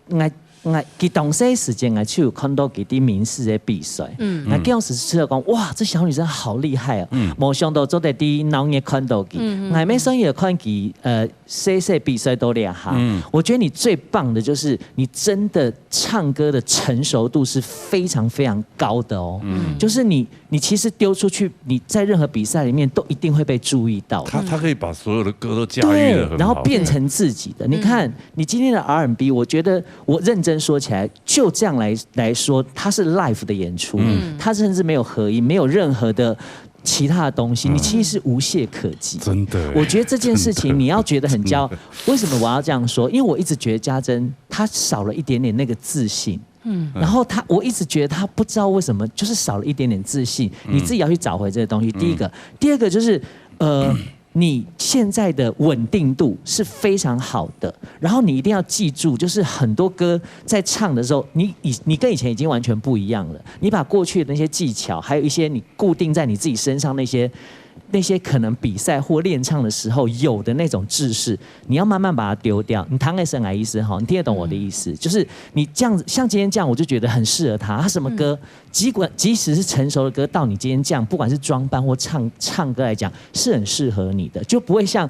我我我，佢當細時間，我就有看到佢啲名次的比賽，嗯我當時就講，哇，這小女生好厲害哦！嗯無想到做得啲鬧熱看到佢，嗯嗯我還沒算有看佢呃細細比賽到這下。嗯我覺得你最棒的就是你真的唱歌的成熟度是非常非常高的哦，嗯就是你你其實丟出去，你在任何比賽裡面都一定會被注意到的。他他可以把所有的歌都驾驭的很好，然後變成自己的。你看，你今天的 R&B，我覺得我認真說起來，就這樣來來說，它是 live 的演出，嗯它甚至沒有合音，沒有任何的其他的东西，你其实是无懈可击。真的欸，我觉得这件事情真的你要觉得很骄傲。为什么我要这样说？因为我一直觉得家珍她少了一点点那个自信。嗯，然后她，我一直觉得她不知道为什么，就是少了一点点自信。你自己要去找回这个东西。第一个，第二个就是，呃，你现在的稳定度是非常好的，然后你一定要记住，就是很多歌在唱的时候，你以你跟以前已经完全不一样了。你把过去的那些技巧，还有一些你固定在你自己身上那些那些可能比赛或练唱的时候有的那种制式，你要慢慢把它丢掉。你听得懂我的意思哈？你听得懂我的意思？就是你这样子，像今天这样，我就觉得很适合他。他什么歌，即管即使是成熟的歌，到你今天这样，不管是装扮或唱唱歌来讲，是很适合你的，就不会像。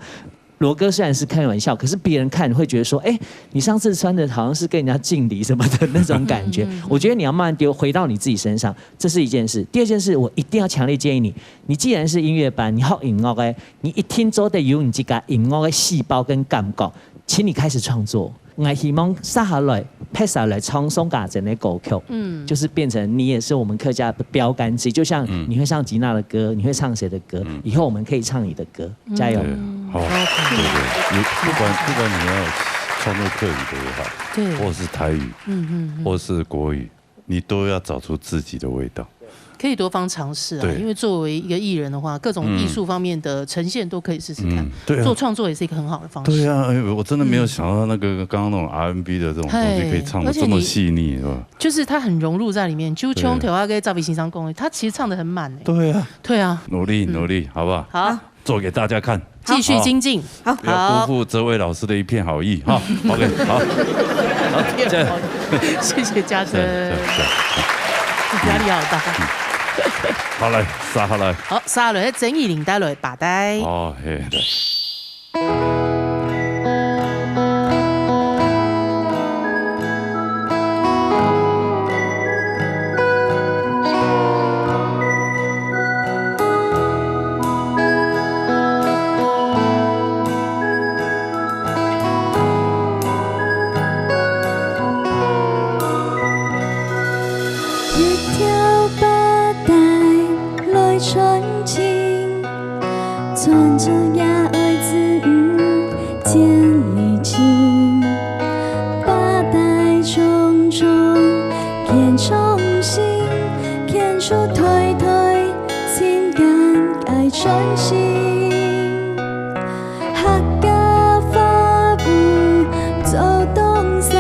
罗哥虽然是开玩笑，可是别人看会觉得说，哎，你上次穿的好像是跟人家敬礼什么的那种感觉。我觉得你要慢慢丢回到你自己身上，这是一件事。第二件事，我一定要强烈建议你，你既然是音乐班，你学音乐的，你一定做得有你自家音乐的细胞跟感觉，请你开始创作。我希望接下来，接下来唱宋家珍的歌曲，嗯，就是变成你也是我们客家的标杆之一，就像你会唱吉娜的歌，你会唱谁的歌，以后我们可以唱你的歌，加油！对，好，对对，你不管不管你要创作客语的也好，对或是台语，嗯嗯，或是国语，你都要找出自己的味道。可以多方尝试啊，对因为作为一个艺人的话，各种艺术方面的呈现都可以试试看。嗯对啊做创作也是一个很好的方式。对啊，哎，我真的没有想到那个刚刚那种 R and B 的这种东西可以唱的这么细腻，是吧？就是他很融入在里面，就像头下个赵飞先生讲的，他其实唱的很满诶。对啊，对啊，努力努力，好不好？好，做给大家看，继续精进。好不要辜负这位老师的一片好意哈。OK，好，好，这样，谢谢家珍，这样，这样，压力好大。好来，撒下来。好，接下来係曾怡玲帶來白帶。哦，嘿，对。一条白带来穿情，穿着也爱子女千里情。白带重重变重心，变出对对情感个真心。 客家花布做东山，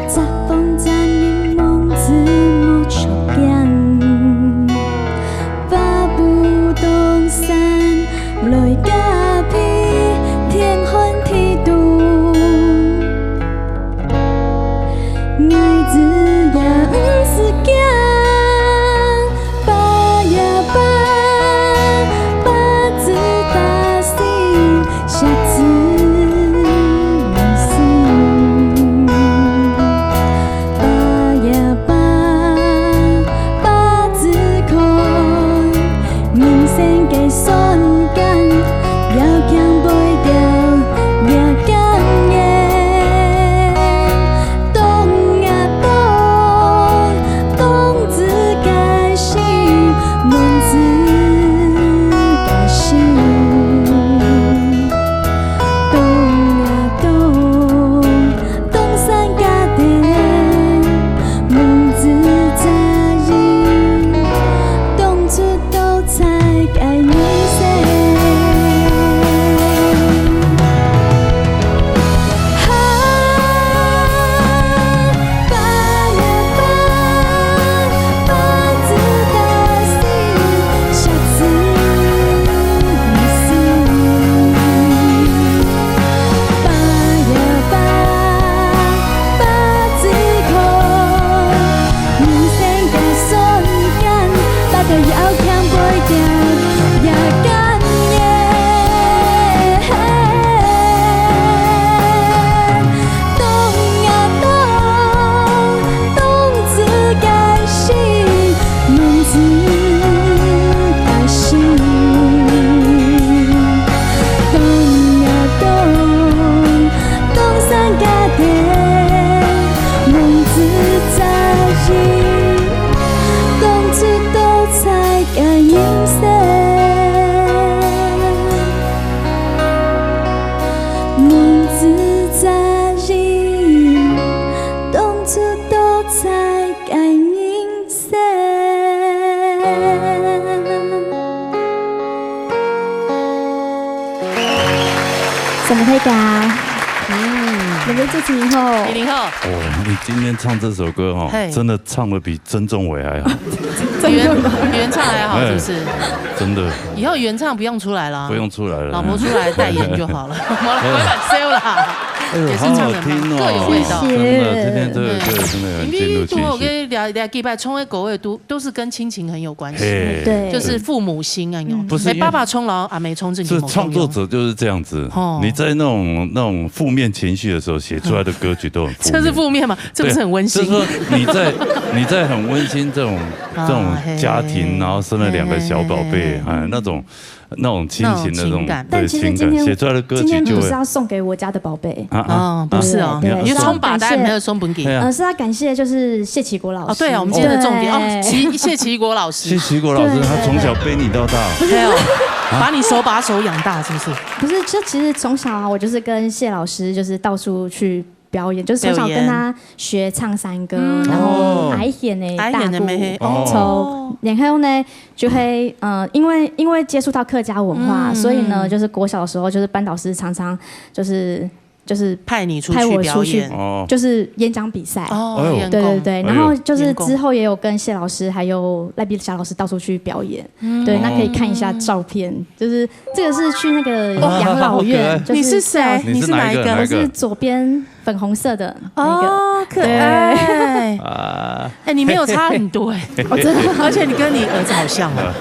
遮风遮雨望子莫出惊。花布东山，來加被天寒地凍。 愛子也毋使驚，爸呀爸，自在人，当初多彩个人生。什么推荐？嗯，你们主持人好。你好。哦，你今天唱这首歌哈，嘿真的唱的比曾仲伟还好，原原唱还好，是不是？真的以后原唱不用出来了，不用出来了。老婆出来代言就好了，我来收啦。哎呦，也是好好唱得蛮听哦，各有味道真的，谢谢今天这个歌真的很进入情因为我绪。跟聊聊几拜冲的狗味都都是跟亲情很有关系。嘿，对就是父母心啊，有不是因为哎，爸爸冲了，阿妹冲进去，是创作者就是这样子哦，你在那种那种负面情绪的时候写出来的歌曲都很负面。这是负面吗？这不是很温馨？就是说你在你在很温馨这种啊这种家庭，然后生了两个小宝贝，哎，那种那种亲情的那种那种情感对情感，但其实今天写出来的歌今天不是曲就会要送给我家的宝贝，啊啊哦，不是哦，对对你就冲把单，是要感谢没有冲本给。对啊嗯，而是要感谢就是谢其国老师。哦，对啊，我们今天的重点哦，对谢谢其国老师谢。其国老师对他从小背你到大，对哦，把你手把手养大，是不是？不是，就其实从小啊，我就是跟谢老师就是到处去表演，就是从小表演跟他学唱山歌，嗯然后哦矮显的矮大鼓。显的妹妹哦从然后呢，就会呃，因为因为接触到客家文化，嗯所以呢，就是国小的时候，就是班导师常常就是就是派你出派我出去去表演。哦，就是演讲比赛。哦哎呦对对对，员工然后就是员工之后也有跟谢老师还有赖碧霞老师到处去表演，对，那可以看一下照片，就是这个是去那个养老院，好可爱就是你是谁？你是哪一个你是哪一个？哪一个我是左边粉红色的那个，哦，可对爱。啊，哎，你没有差很多哎，哦，真的，而且你跟你儿子好像哦。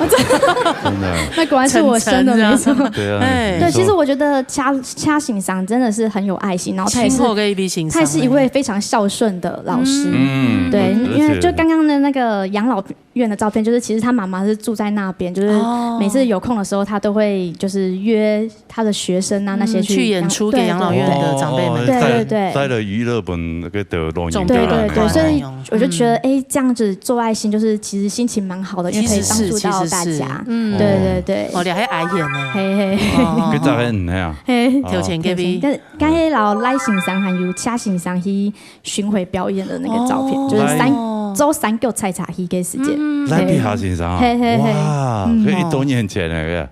真的，那果然是我生的，没错。对啊，哎对，你说其实我觉得嘉嘉欣赏真的是很有爱心，然后他也是辛苦给你辛苦他也是一位非常孝顺的老师。嗯，对，而且因为就刚刚的那个养老院的照片，就是其实他妈妈是住在那边，就是哦每次有空的时候，他都会就是约他的学生啊那些嗯去演出给养老院的长辈们对哦带对对带了娱乐本那个的老人总家对对对对，所以嗯我就觉得，哎，这样子做爱心，就是其实心情蛮好的，因为可以帮助到大家。嗯，对对对，哦，你还矮眼呢。嘿嘿哦给大家嗯那样，嘿，有钱给你。但刚才老赖先生还有嘉欣赏去巡回表演的那个照片，哦就是三哦周三个菜茶一个时间。嗯赖碧霞先生啊，嘿嘿嘿哇，嗯可以多年前那个，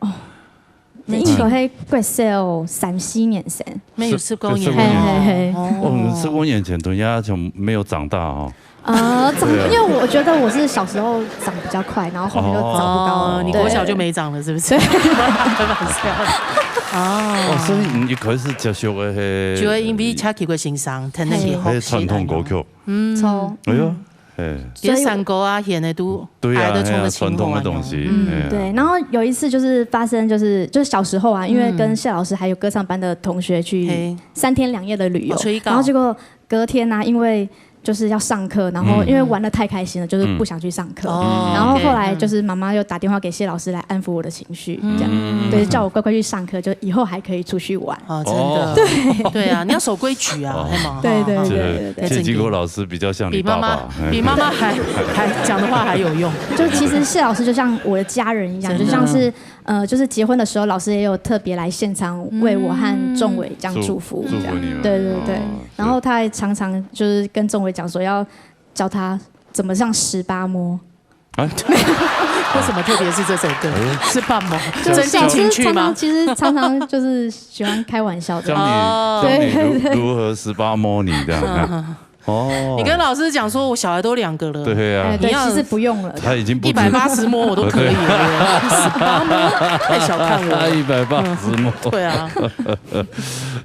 那应该还国小三四年生，没有十公年十公年嘿嘿嘿哦哦，十公年前，人家就没有长大哦。呃，长，对啊因为我觉得我是小时候长比较快，然后后面就长不高了。哦，你国小就没长了，是不是？对开玩笑。哦，哦，所以你一开始接触的嘿，就会因为嘉琪个先生，天天去还有传统歌曲，嗯，从哎呦，哎，也山歌啊，现在都对啊，还在唱的哎呀传统的东西，嗯，哎呀对。然后有一次就是发生，就是就是小时候啊，因为跟谢老师还有歌唱班的同学去嘿三天两夜的旅游哦，吹告然后结果隔天呢、因为就是要上课，然后嗯因为玩的太开心了，就是不想去上课。哦然后后来就是妈妈又打电话给谢老师来安抚我的情绪，这样，嗯对，叫我乖乖去上课，就以后还可以出去玩。哦，真哦的，对对啊，你要守规矩啊，哦还蛮好对对哈这对对对这结果老师比较像你比妈妈爸爸，哎比妈妈还还讲的话还有用。就其实谢老师就像我的家人一样，真的就像是呃，就是结婚的时候，老师也有特别来现场为我和仲伟这样祝祝福，祝福这样。你们，对对对哦然后他还常常就是跟仲伟讲说要教他怎么上十八摸，啊，为什么特别是这首歌？是半毛，就是增进情趣吗小时候常常？其实常常就是喜欢开玩笑的。教你哦教你如如何十八摸你这样，哦，你跟老师讲说，我小孩都两个了，对啊哎，，对，你要其实不用了。他已经不止一百八十摸我都可以了，十八摸太小看我了。一百八十摸，对啊，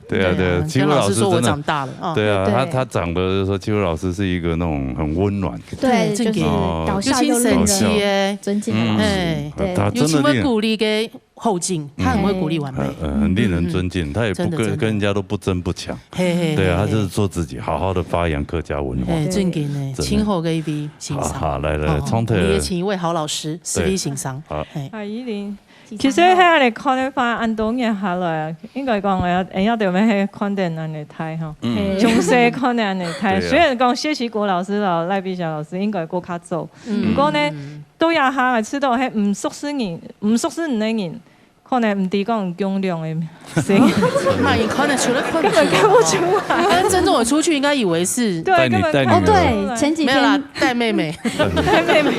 对啊对啊，跟其实老师真的。老师说我长大了啊。对啊，对他他长得说，其实老师是一个那种很温暖，对，这个就是哦搞笑又令有精神气人耶，尊敬的老师。哎，对，他尤其会真的厉害，鼓励给后进，他很会鼓励晚辈。呃呃，很令人尊敬，他也不真的真的跟跟人家都不争不抢，嘿嘿，对啊，他嘿就是做自己，好好的发扬客家文化。哎，正经的，真的请好个一位先生。好好来来，哦从头我们也请一位好老师，思维先生。好哎，啊，依林。其實係恁樣看个話，恁多年下來啊，應該講，哎呀，哎呀，對，係看得恁樣大吼，嗯從細看得恁樣大。對啊雖然講謝其國老師摎賴碧霞老師應該過較早，嗯毋過呢，到這下个知道係毋熟識人，毋熟識你个人，可能毋知講降亮个聲音，嘛，你可能除了看不出來，根本看不出來。跟曾仲伟出去，應該以為是，對，帶你，根本看不出來。帶女儿。哦，對，前幾天，沒有啦，帶妹妹。带妹妹。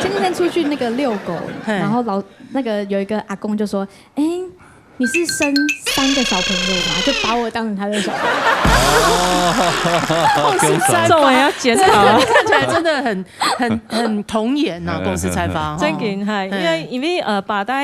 前几天出去那个遛狗，嘿。然后老，那个有一个阿公就说：“哎，你是生三个小朋友吗？”就把我当成他的小朋友。哦，公司采访。这我要检讨。对，看起来真的很，很，很童颜呐，公司采访。真个，系，因为，因为，呃，爸爸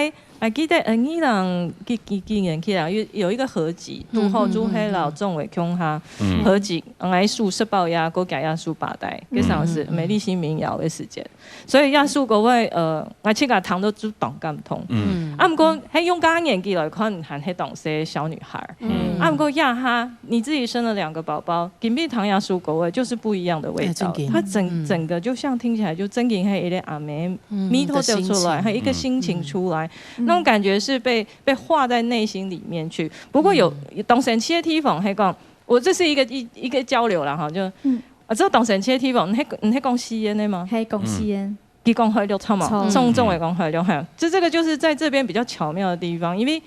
啊，記得，呃，二零幾，幾，幾年起來，有，有一个合集，嗯，拄好就係摎仲偉共下，嗯。合集，嗯，來數十包呀，過加呀數八代，嗯。該時候係美麗新民謠个時節。所以呀數个話，呃，𠊎自家聽到就當感動。嗯。啊，毋過，係用該年紀來看，還係當細小女孩。嗯。啊，毋過呀哈，你自己生了兩个寶寶，今晡日聽呀數个話，就是不一樣的味道。哎，真个。它整，嗯。整个就像聽起來就真个係一个阿妹，嗯，味道走出來，个心情。還有一个心情出來。嗯。 那种感觉是被，被画在内心里面去。不过有，嗯。當生趣个地方，係講，我這是一个，一，一个交流啦，哈，就，嗯。啊，這當生趣个地方，你係，你係講四縣个嗎？係，講四縣。嗯。佢講海陸，著無？著。嗯。仲偉講海陸，哈。就這个就是在這邊比較巧妙的地方，因為，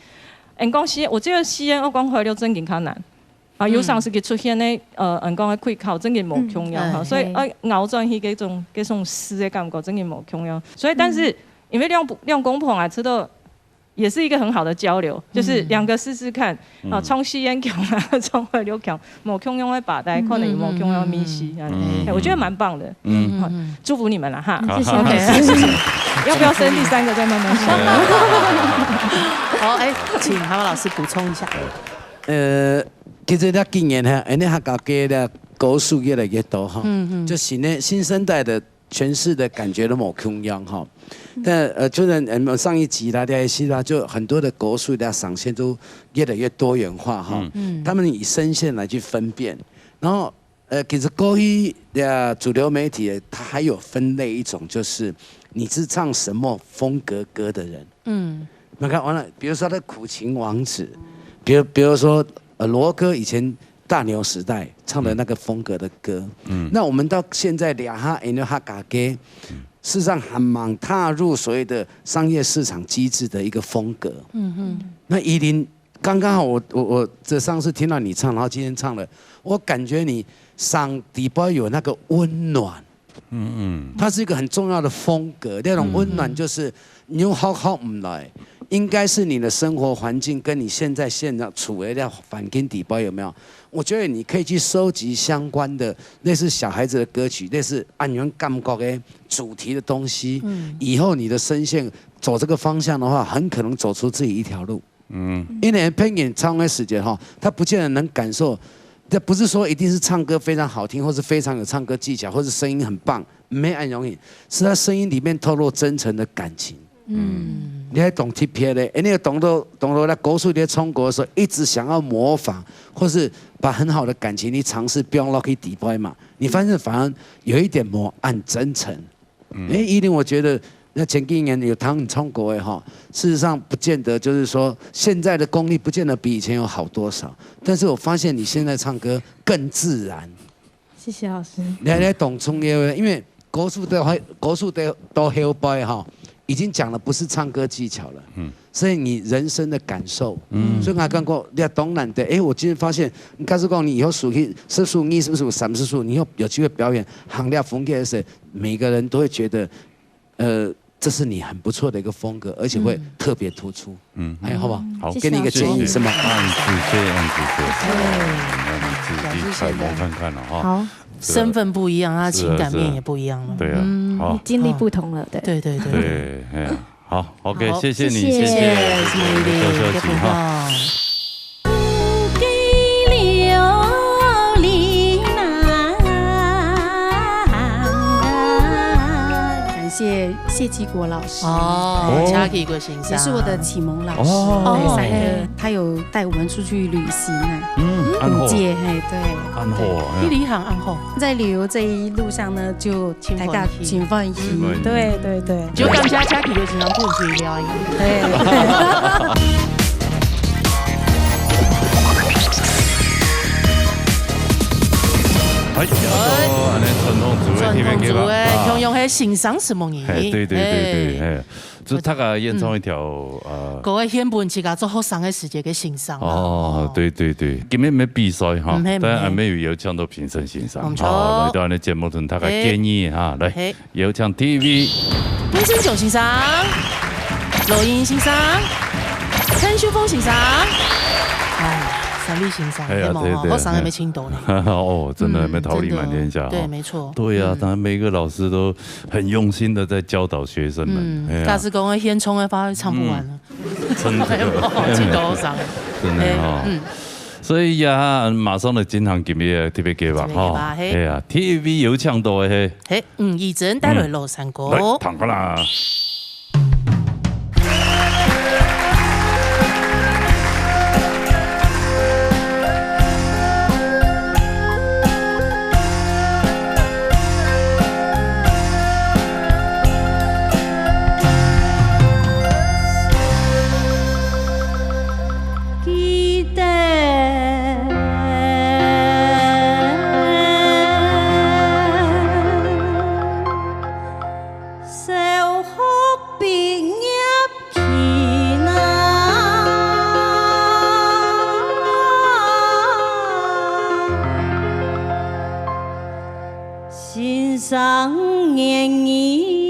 嗯，講四縣，我覺得四縣要講海陸正經較難。啊，嗯。有常時佢出現个，呃，嗯，講个開口正經無共樣，嗯。哈，嗯，所以，係。呃，拗轉去該種，該種詩个感覺正經無共樣。所以，但是，嗯。因為兩，兩公婆啊，知道 也是一个很好的交流，就是两个试试看，嗯。啊，唱四縣腔啊，唱海陸腔，無共樣个吧台，嗯，可能有無共樣个味緒，嗯，嗯，嗯。哎，我觉得蛮棒的，嗯。嗯，嗯，嗯。祝福你们啦，哈。好，谢谢老师。OK。谢谢。要不要生第三个再慢慢说？好，哎，请蛤蟆老师补充一下。呃，其实这几年哈，恁呢客家个歌手越来越多哈，嗯，嗯。就新的，新生代的 诠释的感觉都无共样哈。嗯。但，呃，就是，嗯，上一集啦，第一集啦，就很多的国术的赏析都越来越多元化哈。嗯。嗯。他们以声线来去分辨，然后，呃，其实过去的主流媒体，它还有分类一种，就是你是唱什么风格歌的人。 嗯。你看完了，比如说他的《苦情王子》，比如，比如说，呃，罗哥以前大牛时代唱的那个风格的歌，嗯。那我们到现在两下，因为他改革，嗯。事实上还蛮踏入所谓的商业市场机制的一个风格。嗯哼。那依林，刚刚好我，我，我这上次听到你唱，然后今天唱了，我感觉你嗓底包有那个温暖， 嗯，嗯。它是一个很重要的风格，那种温暖就是你用好好唔来，应该是你的生活环境跟你现在现在处的那环境底包有没有？我觉得你可以去收集相关的类似小孩子的歌曲，类似按原感觉的主题的东西，嗯。以后你的声线走这个方向的话，很可能走出自己一条路。 嗯。因为别人唱的时节哈，他不见得能感受，这不是说一定是唱歌非常好听，或是非常有唱歌技巧，或是声音很棒，没恁容易，是他声音里面透露真诚的感情。嗯。你还懂特别的，哎，你有懂得，懂得在国术里唱歌的时候，一直想要模仿，或是把很好的感情，你尝试放落去底背嘛，你发现反而有一点模暗真诚。 嗯。诶，依林，我觉得那前几年有听你唱歌的哈，事实上不见得就是说现在的功力不见得比以前有好多少，但是我发现你现在唱歌更自然。谢谢老师。你还在懂冲业务，因为国术的话，国术的都后背哈，已经讲的不是唱歌技巧了。嗯。 所以你人生的感受。嗯。所以我还讲过，你要懂难得。诶，我今天发现，你假使讲你以后数去，十数、二十数、三十数，你以后有机会表演行列风格的时候，每个人都会觉得，呃，这是你很不错的一个风格，而且会特别突出。嗯。哎，好不好？好。给你一个建议，谢谢老师。是吗？暗自谢，暗自谢。哎，那你自己去揣摩看看了哈。好。身份不一样，他情感面也不一样了。是啊，是啊。对啊，嗯。好。经历不同了，对。对，对，对。对，哎呀。 好，OK，好，谢谢你，谢谢，谢谢，谢谢，谢谢，多休息哈。感谢谢其国老师。哦，哦。谢其国先生。也是我的启蒙老师。哦。对，三个，他有带我们出去旅行啊。嗯，暗号。古界，嘿，对。暗号啊，对。去旅行暗号。在旅游这一路上呢，就 台大真欢喜。真欢喜。对，对，对。就感谢谢其国先生分水了。对。哎，又到恁呢傳統組个特別計畫啊。傳統組个，共樣係先生承蒙你。嘿，對對對對，嘿。嘿，就大家演唱一條，嗯。呃，歌个獻分自家做學生个時節个先生啊。哦，對對對，今日無比賽哈，嗯，嘿，但係還無有邀請到評審先生，嗯，毋錯。哦，來到𫣆个節目同大家見面哈，嘿。來，嘿。邀請第一位。溫新九先生、羅英先生、陳秀鳳先生，哎，三位先生，哎呀，嘿無，對對，學生還無請到呢。嘿。哦，真的，嗯，沒桃李滿天下，真的，對，哦。沒錯。對呀，嗯。當然每個老師都很用心地在教導學生們，嗯，哎呀。假使講獻唱个話，唱不完了。嗯，真的。沒有，請到學生。真的哦。哎，嗯。所以呀，馬上來進行今日个特別計畫，特別計畫，吼。嘿。哎呀，第一位有請到个，嘿。嘿，吳以真帶來老山歌。嗯。來，聽看啦。記得 小學畢業去那，先生願意。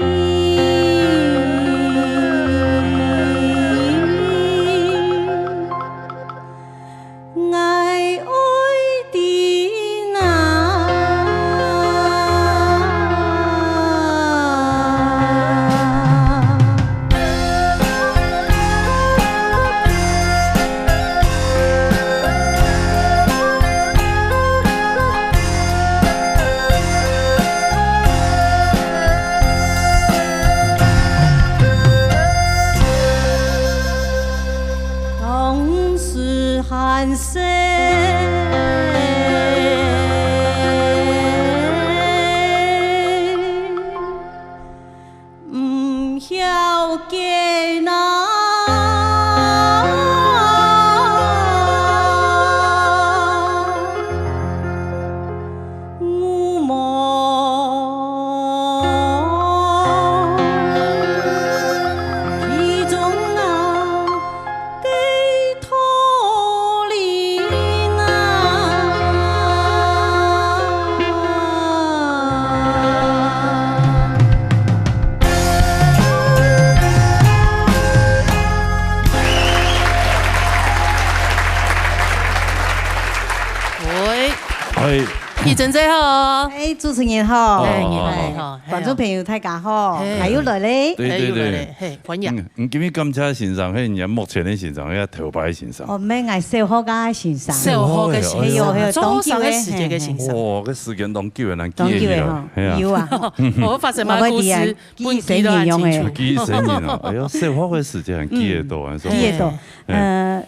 𠊎愛知哪。 當時還細，毋曉計那。 牛毛，其中啊，个道理啊。 喂。哎。以真姐好。哎，主持人好。哎，你好，哎，你好。觀眾朋友大家好，哎。𠊎又來咧。對，對，哎，又來咧，對。嘿，歡迎。嗯，你今日感謝先生，係你目前个先生，還係頭擺个先生？哦，毋係，𠊎小學个先生。小學个先生，哎喲，哎喲，做學生个時節个先生。當久个。哇，該時間當久个，難記得起來。當久个吼，係啊。有啊。哦，發生麼个故事，我會記啊，記憶深印哦，哎。記憶深印哦，哎喲，小學个時間還記得到，嗯，還係。記得到。哎。呃，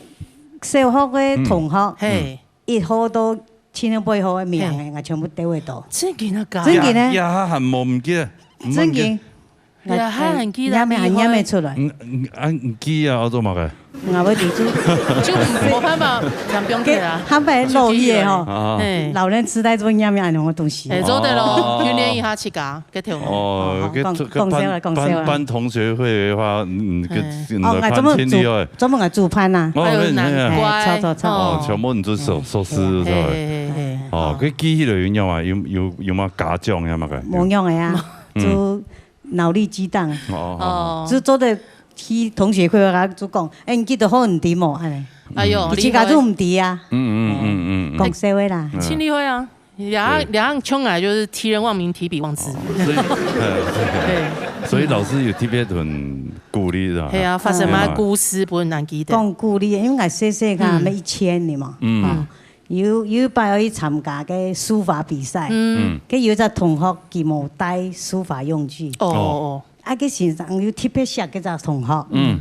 小學个同學，嗯。嘿。一號到七號、八號个名个，嘿。𠊎全部兜會到。真个啊？真个呢？這下還無毋記得，毋記得。真个。這下還記得，𠊎念也，念也出來。嗯，嗯，啊，毋記啊，愛做麼个？𠊎會記住。就無辦法，強迫起來啊。佢，佢會落雨个吼。啊。嘿。老人痴呆做念也恁樣个東西。哎，做得咯，哦。訓練一下自家。 該條路。哦，哦，該，講，該班，講笑啦，講笑啦。班，班同學會个話，嗯，該，哎。嗯，哦，𠊎專門主，專門𠊎主辦啊。哦，還有難怪。哎，著，著，著。哦，哦。全部你就熟，熟識，嘿，著。嘿，嘿，嘿，嘿。哦，哦。該記起來有樣啊？有，有，有麼家長樣嘛个？無樣个啊，嗯。就腦力激盪。哦，哦。哦。就做得去同學會啊，就講，哎，你記得好你知無？恁呢。哎喲，你自家就毋知啊。嗯，嗯，嗯，嗯，嗯。講笑个啦。嗯。盡厲害啊。 這下，這下像𠊎就係提人望名，提筆望之。哦，所以，呃，對。所以老師有特別很鼓勵的。係啊，發生麼个故事，哎呀。毋會難記得。講鼓勵，因為𠊎細細个，嗯。乜一千年嘛。嗯。啊，有，有一擺愛去參加个書法比賽，嗯。嗯。該有一隻同學佢無帶書法用具。哦，哦，哦。啊，該先生又特別惜該隻同學。嗯。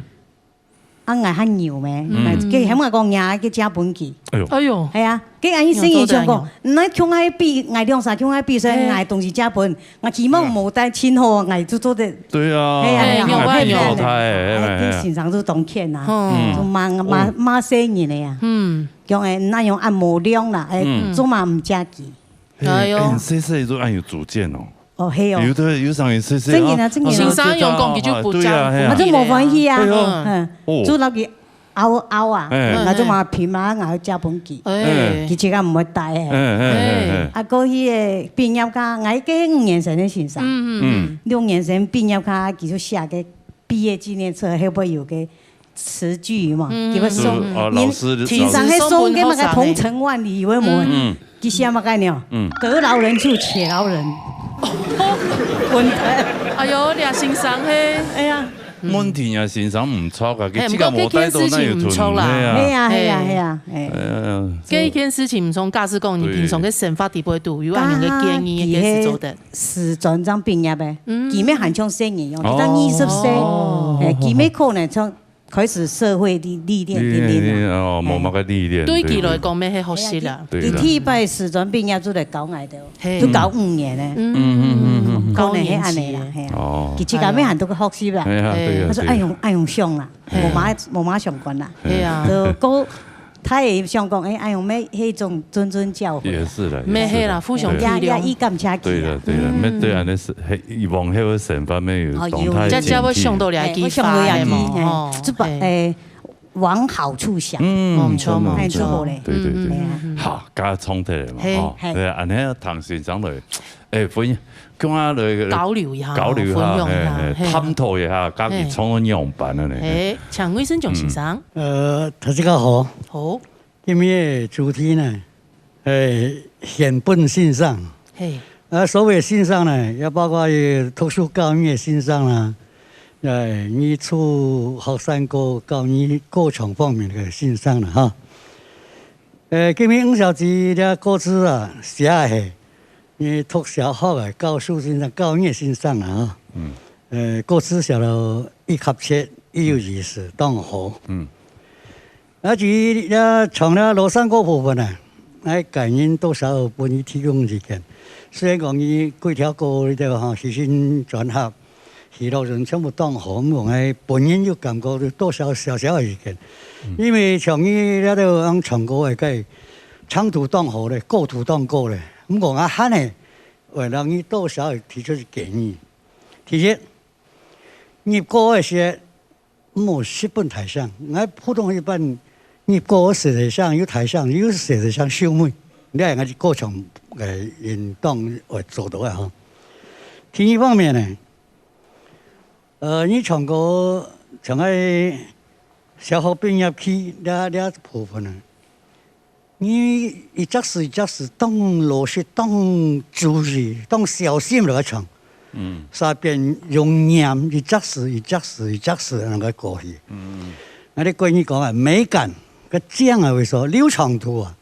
啊，𠊎還牛咩？嗯。𠊎，佢喊𠊎講，若个借分佢。哎喲。哎喲。係啊，佢恁樣心裡想講，仰做得恁樣？你共𠊎比，𠊎兩儕共𠊎比，所以，嘿。𠊎東西借分，𠊎起碼無帶盡好，𠊎就做得。對啊。係啊，係啊，嘿，仰會恁樣？哎，哎，哎，哎，哎。該先生就當譴啊，嗯。就罵，罵，嗯。罵細人个啊。嗯。講，哎，哪樣恁無良啦，哎，嗯。做麼毋借佢？哎喲。哎，你細細就恁有主見哦。哦，係哦。有的，有上人細細，真的啊，哦，真的啊。先生用講，佢就不在乎，對啊，係啊。啊，就無歡喜啊。哎喲。嗯，哦。就落去拗拗啊，哎。啊，就嘛拼啊，然後借分佢。哎。佢自家毋會帶的。哎，哎，哎，哎。啊，過去个畢業卡，𠊎个五年生个先生，嗯，嗯，嗯。六年生畢業卡，佢就寫个畢業紀念冊，後背有个詞句嘛，嗯。佢會送，就是，哦，老師，先生會送个麼个，老師。銅錢萬里，有無？嗯。佢寫麼个呢？嗯。得饒人處且饒人。問題。哎喲，這先生嘿。哎呀。問題啊，先生毋著啊，佢自家無帶到，哪有存，嘿，毋過這件事情毋著啦。嘿啊。嘿啊，嘿啊，嘿。哎呀，這一件事情毋著，假使講你平常个生活底背肚有恁樣个建議，該係做得。 師專正畢業个，嗯。佢乜還像細人樣，哦。正二十歲，哦。哎，佢乜可能從開始社會歷，歷練，歷練，歷練啊。歷練，哦，哎。無麼个歷練，對佢來講，對，對。乜係學習啦。對啦。佢第一擺師專畢業就來教𠊎兜，嘿。就教五年个。嗯。嗯，嗯，嗯，嗯，嗯。可能係恁樣啦，高年級。嘿啊。哦。佢自家乜還多个學習啦。哎呀，對啊，佢講，對啊。哎喲，哎喲，想啦，嘿。無麼，無麼相關啦。嘿啊。就過 佢也想講，哎，哎喲，乜係一種諄諄教誨啊。也是啦，也是啦。乜係啦，互相體諒。也，也，也感謝佢啊。對啦，對啦，嗯。乜對恁樣係，係，以往後个生活乜有，哦，有。當大个精進。這，這會想到這句話个嘛，哎，會想到這句，哎，吼，就把，嘿。哎，往好處想。嗯，哦，毋著嘛，真的，毋著。哎，就好咧。對，對，對。嗯，嗯，嗯，嗯。好，剛剛衝突了嘛，嘿。吼，嘿。對啊，恁樣唐先生來，哎，分 共下來交流一下，交流一下，分享一下，嘿，嘿。探討一下，家己創作仰般个呢。嘿，請魏盛炯先生。嗯。呃，大家好。好。今日个主題呢，呃，獻分先生。嘿。啊，所謂先生呢，也包括於特殊教育个先生啦，呃，你處學生个教育過程方面个先生啦，哈。呃，今日吳小姐這歌詞啊，寫个係 你讀小學个教書先生、教育先生啊，嗯。呃，歌詞寫到異親切，異有意思，當好。嗯。啊，至於這唱這老山歌部分呢，𠊎個人多少有分佢提供意見。雖然講佢幾條歌裡頭吼，犧牲轉合， 許諾人全部當好，毋過𠊎本人有感覺有多少小小个意見。嗯。因為像你這兜人唱歌个，該長度當好咧，高度當高咧，毋過𠊎還係會讓你多少提出建議。第一，入歌个時，毋好直奔大聲。𠊎普通一般入歌个時大聲，有大聲，有時大聲收尾，你看𠊎歌唱，呃，應當會做到个吼。第二方面呢， 呃，你唱歌，像該小學畢業季這，這部分啊，你一隻字一隻字當老實、當注意、當小心來唱。嗯。煞變用唸一隻字一隻字一隻字恁樣个過去。嗯。𠊎俚國語講啊，美感，該靚个位所，流暢度啊，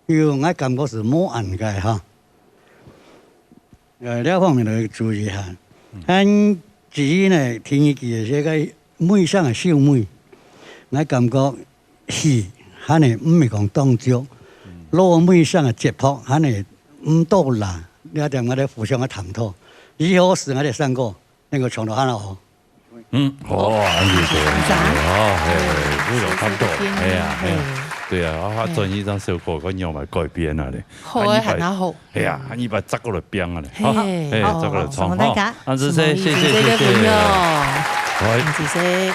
有，𠊎感覺係無恁个哈。呃，這方面來注意哈。嗯。還至於呢，第二句个這個尾聲个收尾，𠊎感覺氣還係毋係講當足，嗯。落尾聲个節拍還係毋到啦。這點𠊎兜互相个探討，以後使𠊎兜唱歌，能夠唱到恁好。 嗯，好，恁樣子，恁樣子，哦，嘿，非常感動，哎呀，哎呀，對啊，啊，轉一張小歌，看仰般改變啊咧。好，哎，還好。哎呀，你把這個來變啊咧，哈，嘿，哎，好，這個來唱，好，好，好，哈，啊，謝謝，謝謝，謝謝。這個朋友，哎。謝謝。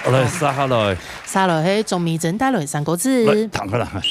好，來，接下來。接下來，嘿，鍾美珍帶來三個字。來，聽看啦。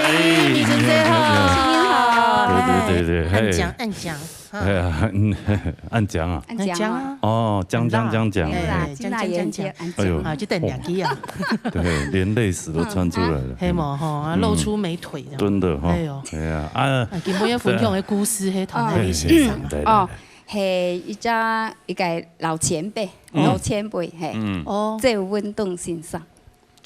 哎，你真好，新年好。对对对对，嘿。按讲，按讲，哈。哎呀，嗯，按讲啊。按讲啊。按讲啊。哦，讲讲讲讲。哎，辣，哎，真辣讲讲讲。哎呦。啊，就等两句啊。对，连泪水都穿出来了。黑毛哈，露出美腿这样。真的哈。哎呦。哎呀，啊。啊，今晡日分享的故事，黑糖的历史上。哎，来，来，哦，来。嘿，一家，一个老前辈，嗯。老前辈，嘿。嗯。哦。周文东先生。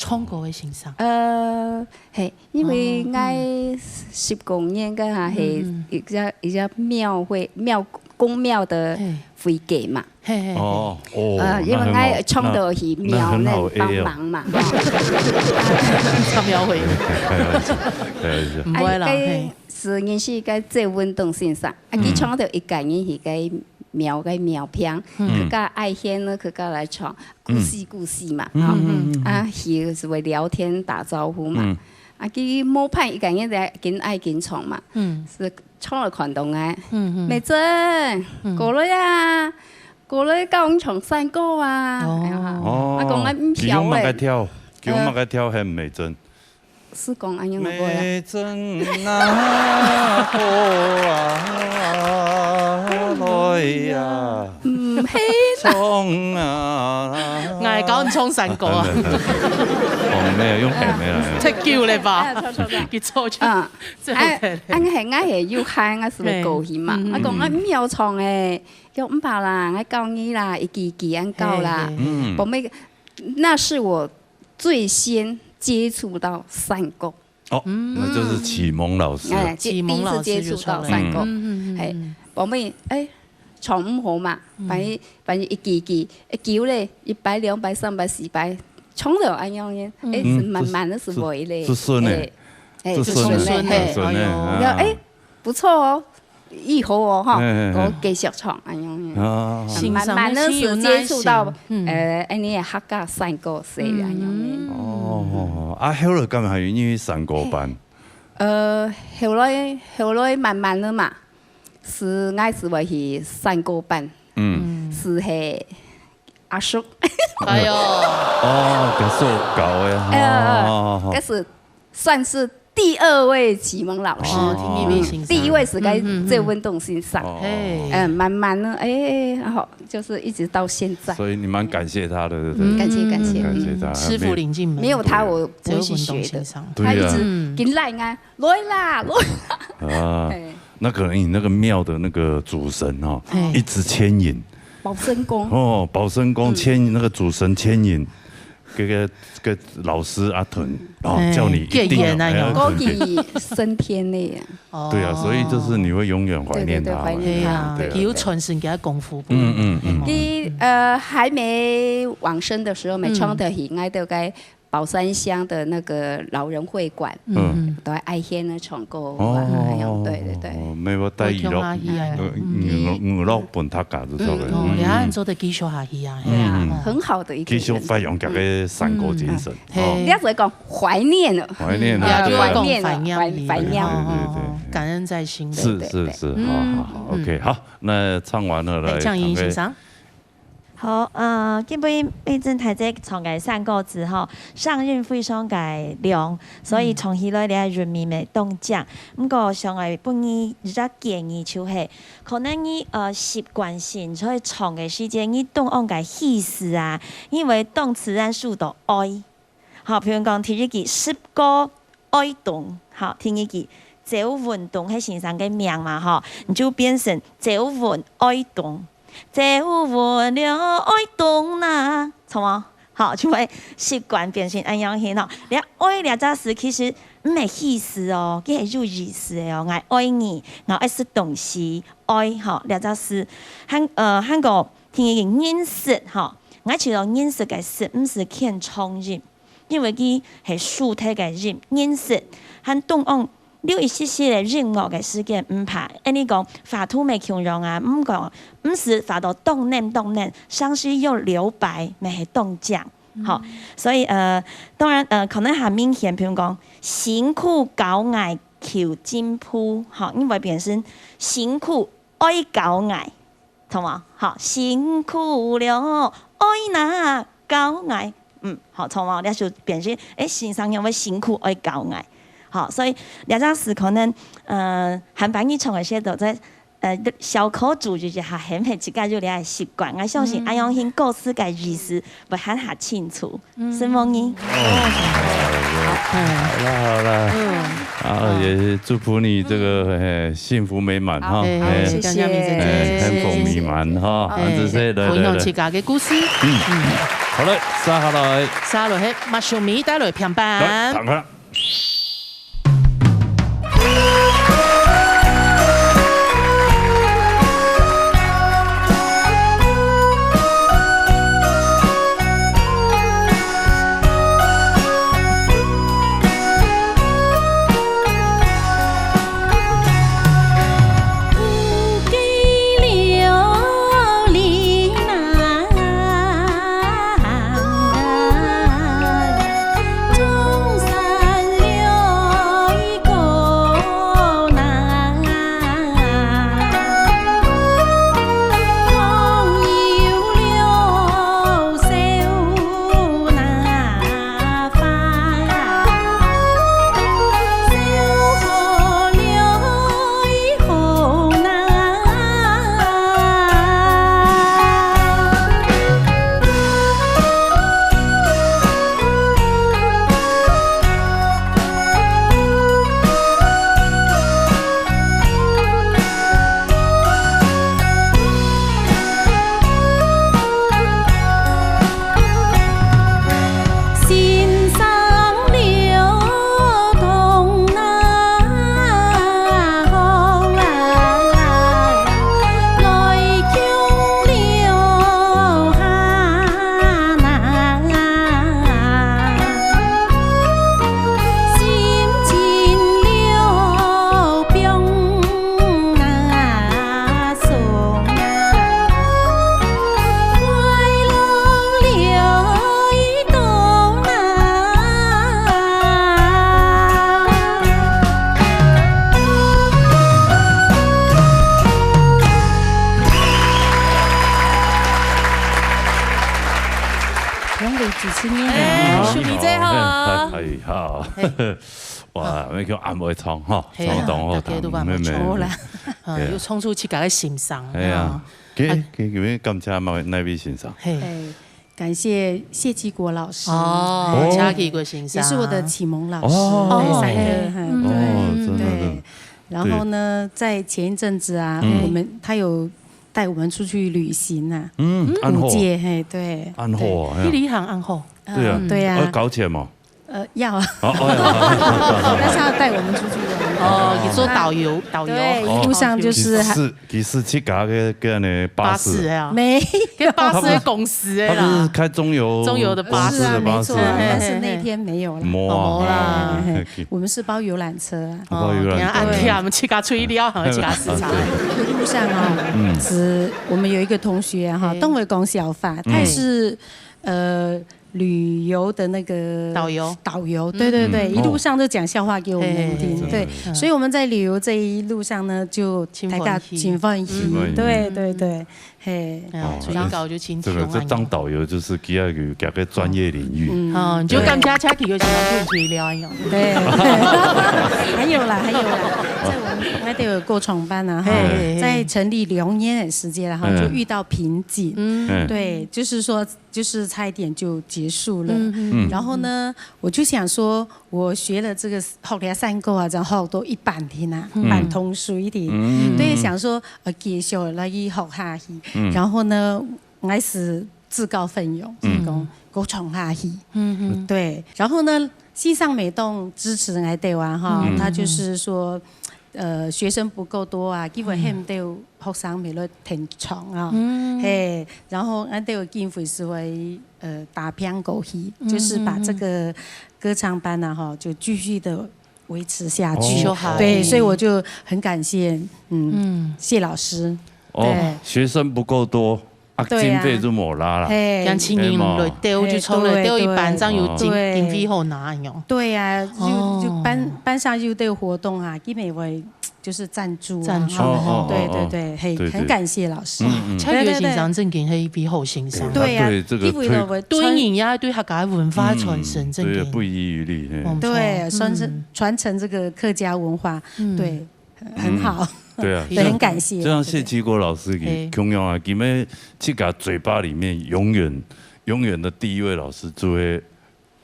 唱歌个先生。呃，嘿，因为哦，嗯。𠊎十公年个哈，嘿，嗯，嗯。一个，一个庙会，庙，公庙的嘿。会计嘛。嘿，嘿，嘿。哦，哦，呃，因为那很好，𠊎唱到去庙内帮忙嘛。那，那很好A哦。唱庙会。开玩笑，开玩笑。毋会啦，哎，嘿。是认识个周文东先生，啊，嗯。佢唱到一个人去个 庙个庙坪，嗯。佢个愛人呢，佢个來唱，故事故事嘛，嗯。吼。嗯，嗯，嗯。啊，佢就會聊天打招呼嘛。嗯。啊，佢無辦法，一个人在緊愛緊唱嘛，嗯。係唱了感動啊。嗯，嗯。美珍，嗯。過來啊，過來教𠊎唱山歌啊。哦。哎呀，哦。啊，講𠊎毋曉欸。佢用麼个調？佢用麼个調喊美珍？ 係講恁樣个歌啊。美珍啊，好啊，來啊，嗯，嘿。唱啊。𠊎教你唱山歌啊。哦，沒有，用喊的啦。太久了吧？哎，唱，唱，唱。佢做就，嗯。最後才來。哎，恁係，𠊎係有喊，𠊎係會高興嘛。嘿。嗯，嗯，啊，講，嗯。啊，毋曉唱欸，叫毋怕啦，𠊎教你啦，一句一句恁教啦。嘿，嘿，嘿。嗯。後尾，那是我 最先接觸到山歌。哦，嗯。那就是啟蒙老師了。哎，第，啟蒙老師就出來。第一次接觸到山歌。嗯，嗯，嗯，嗯。哎，後尾，哎，唱毋好嘛，嗯。反正，反正一句句，哎，久咧，一擺、兩擺、三擺、四擺，唱到恁樣呢，嗯。哎，係慢慢个，嗯，係會咧。係，係順的。哎，哎，係順的，係順的，嘿。順的，哎呦。啊。然後，哎， 不錯哦，以後哦，哈，嘿，嘿，嘿。𠊎繼續唱，恁樣。哦。慢慢个係接觸到，嗯。呃，恁樣个客家山歌細，嗯。恁樣。哦，啊，後來敢還有你去山歌班？呃，後來，後來慢慢个嘛，係，𠊎係會去山歌班，嗯。係，係阿叔。哎呦。哦，該係教个，哎呀，哦，哦，哦。該係 算是第二位啟蒙老師。哦，第一位先生。嗯，第一位係該，嗯，嗯，嗯。周文東先生。哦。嘿。嗯，慢慢呢，哎，然後就是一直到現在。所以你蠻感謝他的，對不對？嗯。感謝，感謝，嗯，感謝他。嗯。師父領進門。沒有他，我不會去學的。周文東先生。對啊。他一直緊來啊，來啦，來啦。啊，嘿。那可能你那個廟的那個主神哦，嘿。一直牽引。保生公。哦，保生公牽引，嗯。那個主神牽引。 該個，該個老師阿屯，哦，哎，叫你一定要，結緣啊，哎，有。阿屯，結緣。過去升天了呀。哦。對啊，所以就是你會永遠懷念他嘛。對，對，對，懷念他。對啊，對啊，對啊。佢有傳承佢个功夫。嗯，嗯，嗯。佢，呃，還沒往生的時候，嗯。每唱到去，𠊎都該寶山鄉的那個老人會館，嗯。都愛獻那唱歌啊，哦，哎呀，對，對，對。哦，沒有帶伊咯。回鄉啊，去啊。呃，嗯。娛樂，娛樂分大家就做个。嗯。哦，嗯。你還做得繼續下去啊， 係啊，嗯。很好的一個人。繼續發揚佢个山歌精神，嗯。哦。嘿。你要怎麼講？懷念了。懷念了，嗯，對啊。要講懷念了，懷念，懷念，對，對，對，對。哦，哦，哦，感恩在心的。是，對，對，對。是，是，好，好，好，嗯。OK，好，那唱完了，哎，來，江怡先生。好，呃，今晡日美珍大姐唱个山歌之後，上韻非常个亮，所以唱起來這韻味乜當靚。嗯。毋過想愛分你一個建議，就係 可能你，呃，習慣性在唱个時節，你當中个氣勢啊，你會當自然受到愛。好，譬如講，第一句，十個愛東，好，第二句，周文東，係先生个名嘛，吼，你就變成周文愛東，周文了愛東啦，著無？好，就會習慣變成恁樣形吼。這愛這隻詞其實毋係氣勢哦，佢係有意思个哦，𠊎愛你，𠊎愛食東西， 愛，吼，這隻字，還，呃，還過第二個認識，吼，𠊎知道認識个識，毋係牽長音，因為佢係手提个音，認識，還當中留一息息个音樂个時間，毋怕。恁呢講，畫圖乜共樣啊，毋講，毋係畫到當靚當靚，像係有留白，乜係當靚，吼。嗯。所以，呃，當然，呃，可能還明顯，譬如講，辛苦教𠊎求進步，吼，因為變成辛苦 愛教𠊎，著無？好，辛苦了，愛哪教𠊎。嗯，好，著無？這就變成，誒，先生仰會辛苦愛教𠊎。吼，所以這隻詩可能，呃，還翻譯唱个時節，在，呃，小可注意一下，係毋係自家有這个習慣。𠊎相信恁樣形故事个意思會還較清楚。承蒙你。好了好了，啊，也祝福你這個，嘿，幸福美滿哈。好，嘿謝謝明珍姐，哎，幸福美滿哈，哎這些來來來分享自，家个故事。好了，接下來，接下來係麥秀美帶來片來，板。打開了。两位主持人好。哎，好，哎，好，哇，那个俺会唱哈，唱到好听，大家都把妹妹，好啦，啊，又唱出自家个心声。哎呀，给给给，感谢哪哪位先生？嘿，哎，感谢谢继国老师，哦，哎谢继国先生，也是我的启蒙老师，哦哎，三哥，嘿嗯哦，真的对。然后呢，在前一阵子啊，嗯我们他有带我们出去旅行啊，嗯，暗号，五界，嘿，对，暗号啊，一里行暗号，对啊，对啊要搞钱嘛？呃，要啊，哦哦，但是他要带我们出去玩。哦，你做导游，导游，对，哦一路上就是还其实其实去搞个个呢巴巴士士，啊，没跟巴士的公司的啦他不是，开中游中游的巴士是啊，的巴士没错，嘿嘿但是那天没有了。没哦没啦啊，嘿我们是包游览车啊，包游览车哦，天啊，暗天啊，我们去搞出去了，好像去搞市场。一路上啊，嗯只我们有一个同学哈，嗯东北讲笑话，他也是呃旅游的那个导游导游，对对对，嗯一路上都讲笑话给我们听，嘿对，所以我们在旅游这一路上呢，就真大家欢喜真欢喜真欢，喜对对对，嘿，哎呀，出去搞就轻这个这松啊。当导游就是给他有给个专业领域，嗯，哦，你就感谢自己有什么问题聊一样。对，还有啦，还有啦，在我们那边有过床班啊，哈嘿嘿，嘿在成立两年的时间了哈，嗯就遇到瓶颈，嗯嗯对，就是说，就是差一点就结束了。嗯嗯然后呢，我就想说，我学了这个学了三个啊，然后都一半天啊，嗯半桶水一点。嗯对，想说呃，继续来去学下去。嗯然后呢，我还是自告奋勇，嗯讲我闯下去。嗯嗯对，然后呢，系上每当支持来对啊哈，嗯他就是说，呃，学生不够多啊，基本很多学生没有填床啊，嗯，嘿，然后俺都有经费是会呃打拼过去，就是把这个歌唱班啊哈，就继续的维持下去。哦就好。对，所以我就很感谢，嗯，嗯，谢老师。哦，学生不够多啊，对啊经费就没啦啦，嘿，让青年来丢就出来，嘿对丢一半，这样有经对经费好拿用。对呀、哦就就班班上又对活动啊，基本会就是贊助啊，贊助。哈。哦，哦，對，哦，對，對，嘿，對，對。很感謝老師。嗯，嗯。蔡月先生正經係一位好先生。對，對啊，對這個推，一位都會對人也對客家文化傳承正經。嗯，對，不遺餘力，嘿。沒錯。對，傳承，嗯。傳承這個客家文化，嗯。對，很，很好。嗯，對啊，對，很感謝。像，像謝其國老師，嘿。共樣啊，佢乜自家嘴巴裡面永遠，永遠的第一位老師就會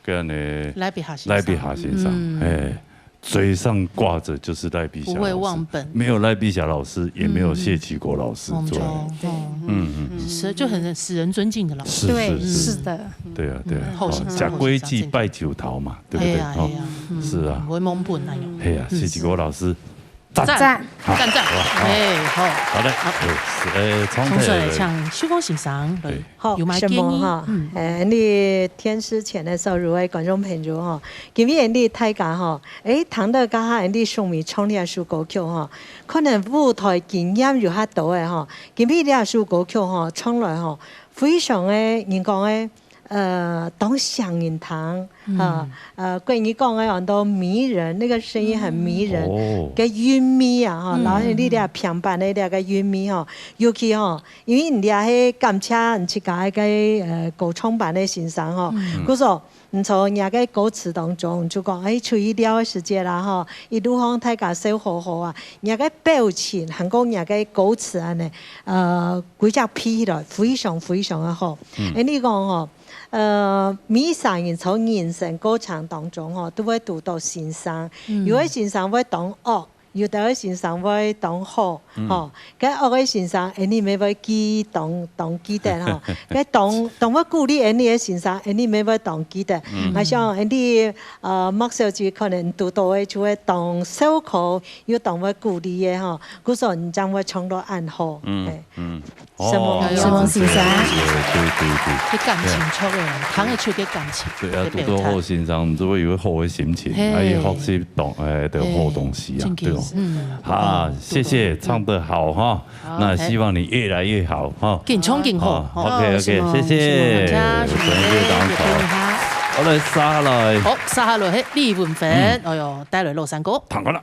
跟呢，賴必霞先生。賴必霞先生，嗯。哎，嘴上掛著就是賴必霞老師，不會忘本。沒有賴必霞老師，也沒有謝其國老師，嗯。對。沒錯，哦。嗯，嗯，嗯。是，就很使人尊敬的老師。是，對，是，是。是的。對啊，對啊，嗯，好，好，好，食果子拜樹頭嘛，對不對？哎呀，哦，哎呀，嗯，是啊。不會忘本那樣。哎呀，嗯。謝其國老師， 讚。讚。好，讚，讚。好，好。哎，好。好嘞，好。哎，是，哎，長腿的。從這來請秀鳳先生，對。好，有麼个建議？承蒙哈，嗯。哎，你電視前个所有个觀眾朋友哈，今日你大家哈，哎，聽到剛剛你秀美唱這首歌曲哈，可能舞台經驗有較多个哈，今日這首歌曲哈，唱來哈，非常个，人講个， 呃，當像人聽，嗯。哈，呃，國語講个安到迷人，那個聲音很迷人，嗯。哦。个韻味啊，哈，嗯。然後你這平板的這個韻味哈，尤其哈，因為你這係感謝你自家个，呃，歌唱班个先生哈，嗯。故所，你從你个歌詞當中就講，哎，出去尞个時節啦，哈，一路上大家笑呵呵啊，你个表情，還過你个歌詞恁呢，呃，歸隻配起來非常非常个好。嗯。哎，你講吼， 呃，每儕人在人生過程當中吼，都會堵到先生。嗯。有个先生會當惡，有个先生會當好，嗯。吼。該惡个先生，哎，你乜會記當，當記得吼。該當，當會鼓勵你个先生，哎，你乜會當記得。嗯。啊，像你，呃，莫小姐可能堵到个就會當笑口，又當會鼓勵个吼，故所你正會唱到恁好。嗯，嘿。嗯。 什麼，哦，什麼先生？對，對，對，對。這感情出來，對啊。聽得出个感情，對啊，這个表達。堵到好先生，就會有好个心情，嘿。啊，也學習到，哎，的好東西啊，嘿，對哦。真的是，嗯。啊，嗯，謝謝，唱得好哈，好，那希望你越來越好哈。嘿。緊唱緊好，哦，好，OK，OK，是嗎？謝謝，是嗎？感謝，感謝，感謝。好，來，續下來。好，續下來，嘿，李文芬，嗯。哎喲，帶來老山歌。唱歌啦。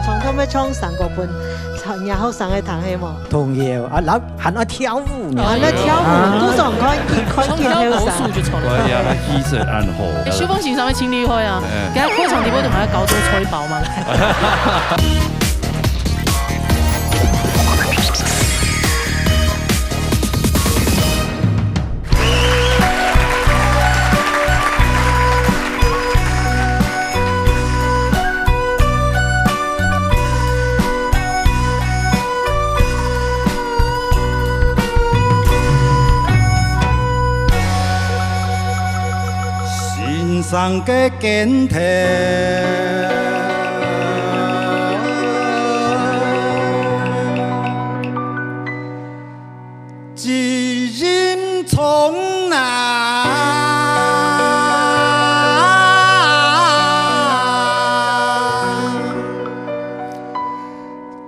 唱歌愛唱山歌分，唱，若後生个聽係無？童謠啊，然後還愛跳舞呢。還愛跳舞，啊。都總看，看見後生。唱跳舞就唱得到。哎呀，氣色恁好。哎，秀鳳先生乜盡厲害啊，哎。今日開場直播就買高中菜包嘛。 先生个肩頭，責任重啊。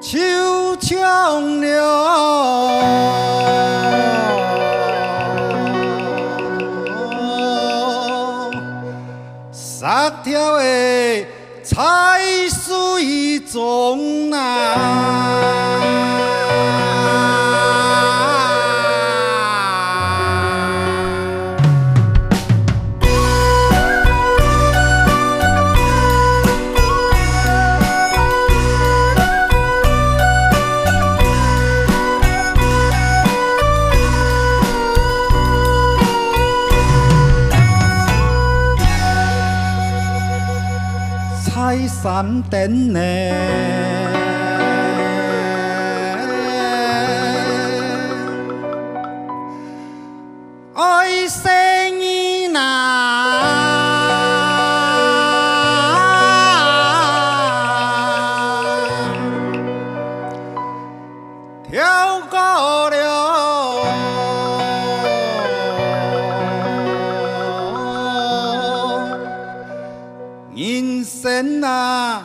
就像了石頭个在水中啊。 在山頂呢。 愛細義哪，跳過了人生啊。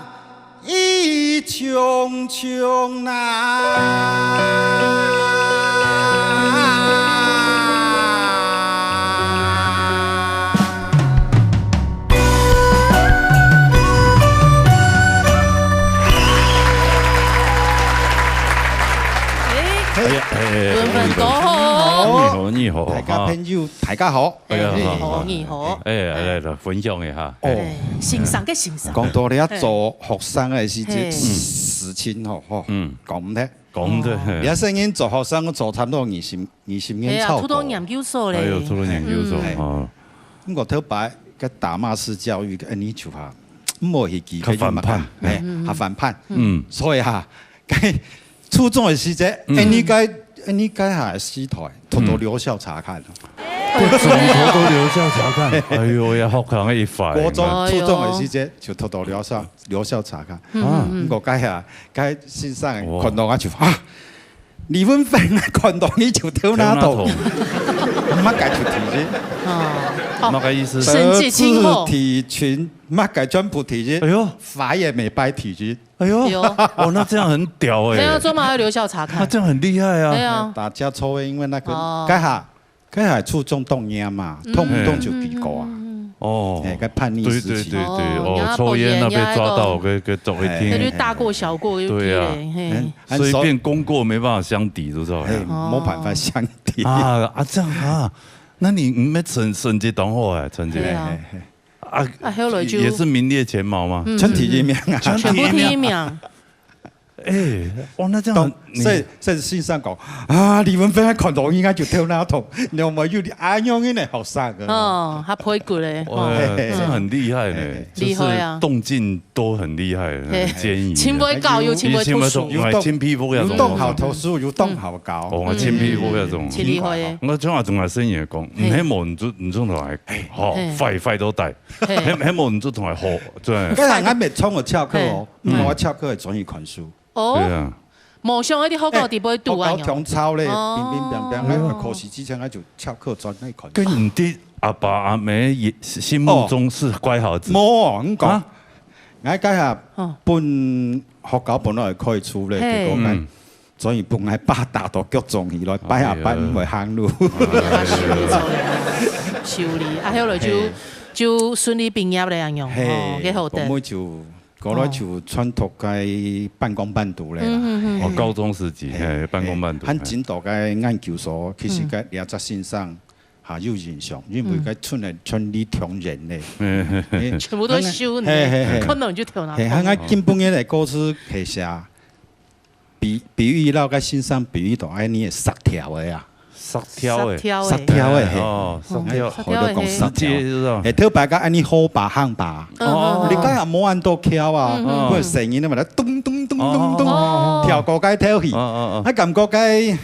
一場場啊。好。你好，你好，大家朋友，大家好。哎呀，你好，好，好。你好。哎，来，来，来，分享一下。哦。哎，先生个先生。講到你啊，嘿。做學生个時節，嘿。事情吼，吼，嗯。講毋得。講毋得，哦。嘿。你啊，細人做學生，做差不多二十，二十年哎呀，差不多。讀到研究所咧。哎喲，讀到研究所，嗯。哦。毋過頭擺个打罵式教育，个恁呢就哈，毋好去記，較反叛。哎，嗯。較反叛。嗯。所以哈， 該初中个時節，嗯。恁呢該，恁呢該下時代，偷偷留校察看。嗯。不准偷偷留校察看。哎喲，也好看一番。國中、哎喲。初中个時節就偷偷留校，留校察看。嗯，啊。嗯，嗯。毋過該下，該先生哦。看到啊就，啊，李文芬看到你就偷拿刀。偷拿刀。麼个就提起。哦。麼个意思？神志清楚。德智體群，麼个全部提起。哎喲。法也沒白提起。 哎喲，對哦。哦，那這樣很屌欸。對啊，做麼个愛留校察看？那這樣很厲害啊。對啊。打架抽煙，因為那個，哦。該下，該下初中當嚴嘛，嗯。動不動就記過啊。嗯。哦。哎，該叛逆時期。對，對，對，對，哦，哦，抽煙那被抓到，該，該做一天。哎。那就大過小過又對啊。低嘞，嘿。哎，隨便功過沒辦法相抵，是不是？哎，哦。沒辦法相抵。啊，啊，這樣啊，那你，你們成，成績當好欸，成績。對啊。嘿，嘿。 啊，啊，後來就也是名列前茅嗎？嗯。全第一名啊。全部第一名。哎，哇，那這樣當，你所以，所以先生講，啊，李文芬還看到應該就偷拿刀，你有沒有有點啊，用的學生啊？哦，他配合嘞，哇，哦。這很厲害呢，嘿，嘿。就是厲害啊。動靜都很厲害，嘿。很堅毅。真會教又真會讀書。有動，哎，真皮膚那種。有動好讀書，有動好教。哦，真皮膚那種。真厲害耶。我像我從來生也講，嘿。你還無，你就，你就來，嘿，好，嘿。壞，壞都帶。 嘿。彼，彼無人做同學好，對。該人還袂衝我翹課哦，嘿。嗯。我翹課會轉去看書。哦。對啊。無想到你學校底背堵啊，哎，學校強操咧，哦。乒乒乓乓，哎，考試之前，哎，就翹課轉去看書。該你的阿爸阿姆也心目中是乖孩子？哦。無，你講，啊？𠊎該下哦。分學校本來開除咧，嘿。結果該嗯。 所以本來爸打到腳腫起來，拜下拜毋會行路。哎呀。修理，啊，後來就，嘿。就順利畢業了，恁樣，嘿，哦，幾好得。後尾就，後來就轉讀該半工半讀了啦。嗯，嗯，嗯，嗯。哦，高中時期，嘿，嘿，半工半讀，嘿，還真多个研究所，其實該兩隻先生，嗯。 還有印象，因為該村个村里同仁呢。嗯。嘿，全部都修呢，嘿，嘿，嘿。可能就跳那嘿，還愛今晡日个故事，係寫比，比喻，摎該先生比喻到恁呢个石條个啊。石條个。石條个。石條个，嘿。哦，石條。哎，石條个，好，就講石條。嘿。直接就這樣。嘿，頭擺个恁呢好把行把。嗯，哦。嗯，嗯。你該也無恁多橋啊，嗯，嗯。會有聲音个嘛，咚咚咚咚咚，哦。跳過該條去。哦，哦，哦。啊，感覺該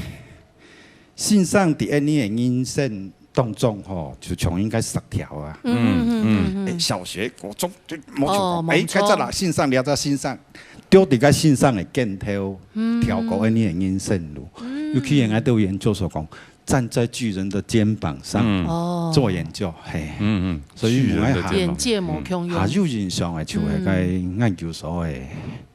先生佇恁呢个人生當中吼，就像應該石條啊。嗯，嗯，嗯，嗯。哎，小學、國中就無就講，哦，哎，無錯。該隻啦，先生，這隻先生，就佇該先生个肩頭，嗯。跳過恁呢个人生路。嗯。尤其𠊎兜研究所講，站在巨人的肩膀上，嗯。哦。做研究，嘿。嗯，嗯。所以𠊎還，巨人的肩膀。眼界無共樣。嗯。還有印象个，就係該研究所个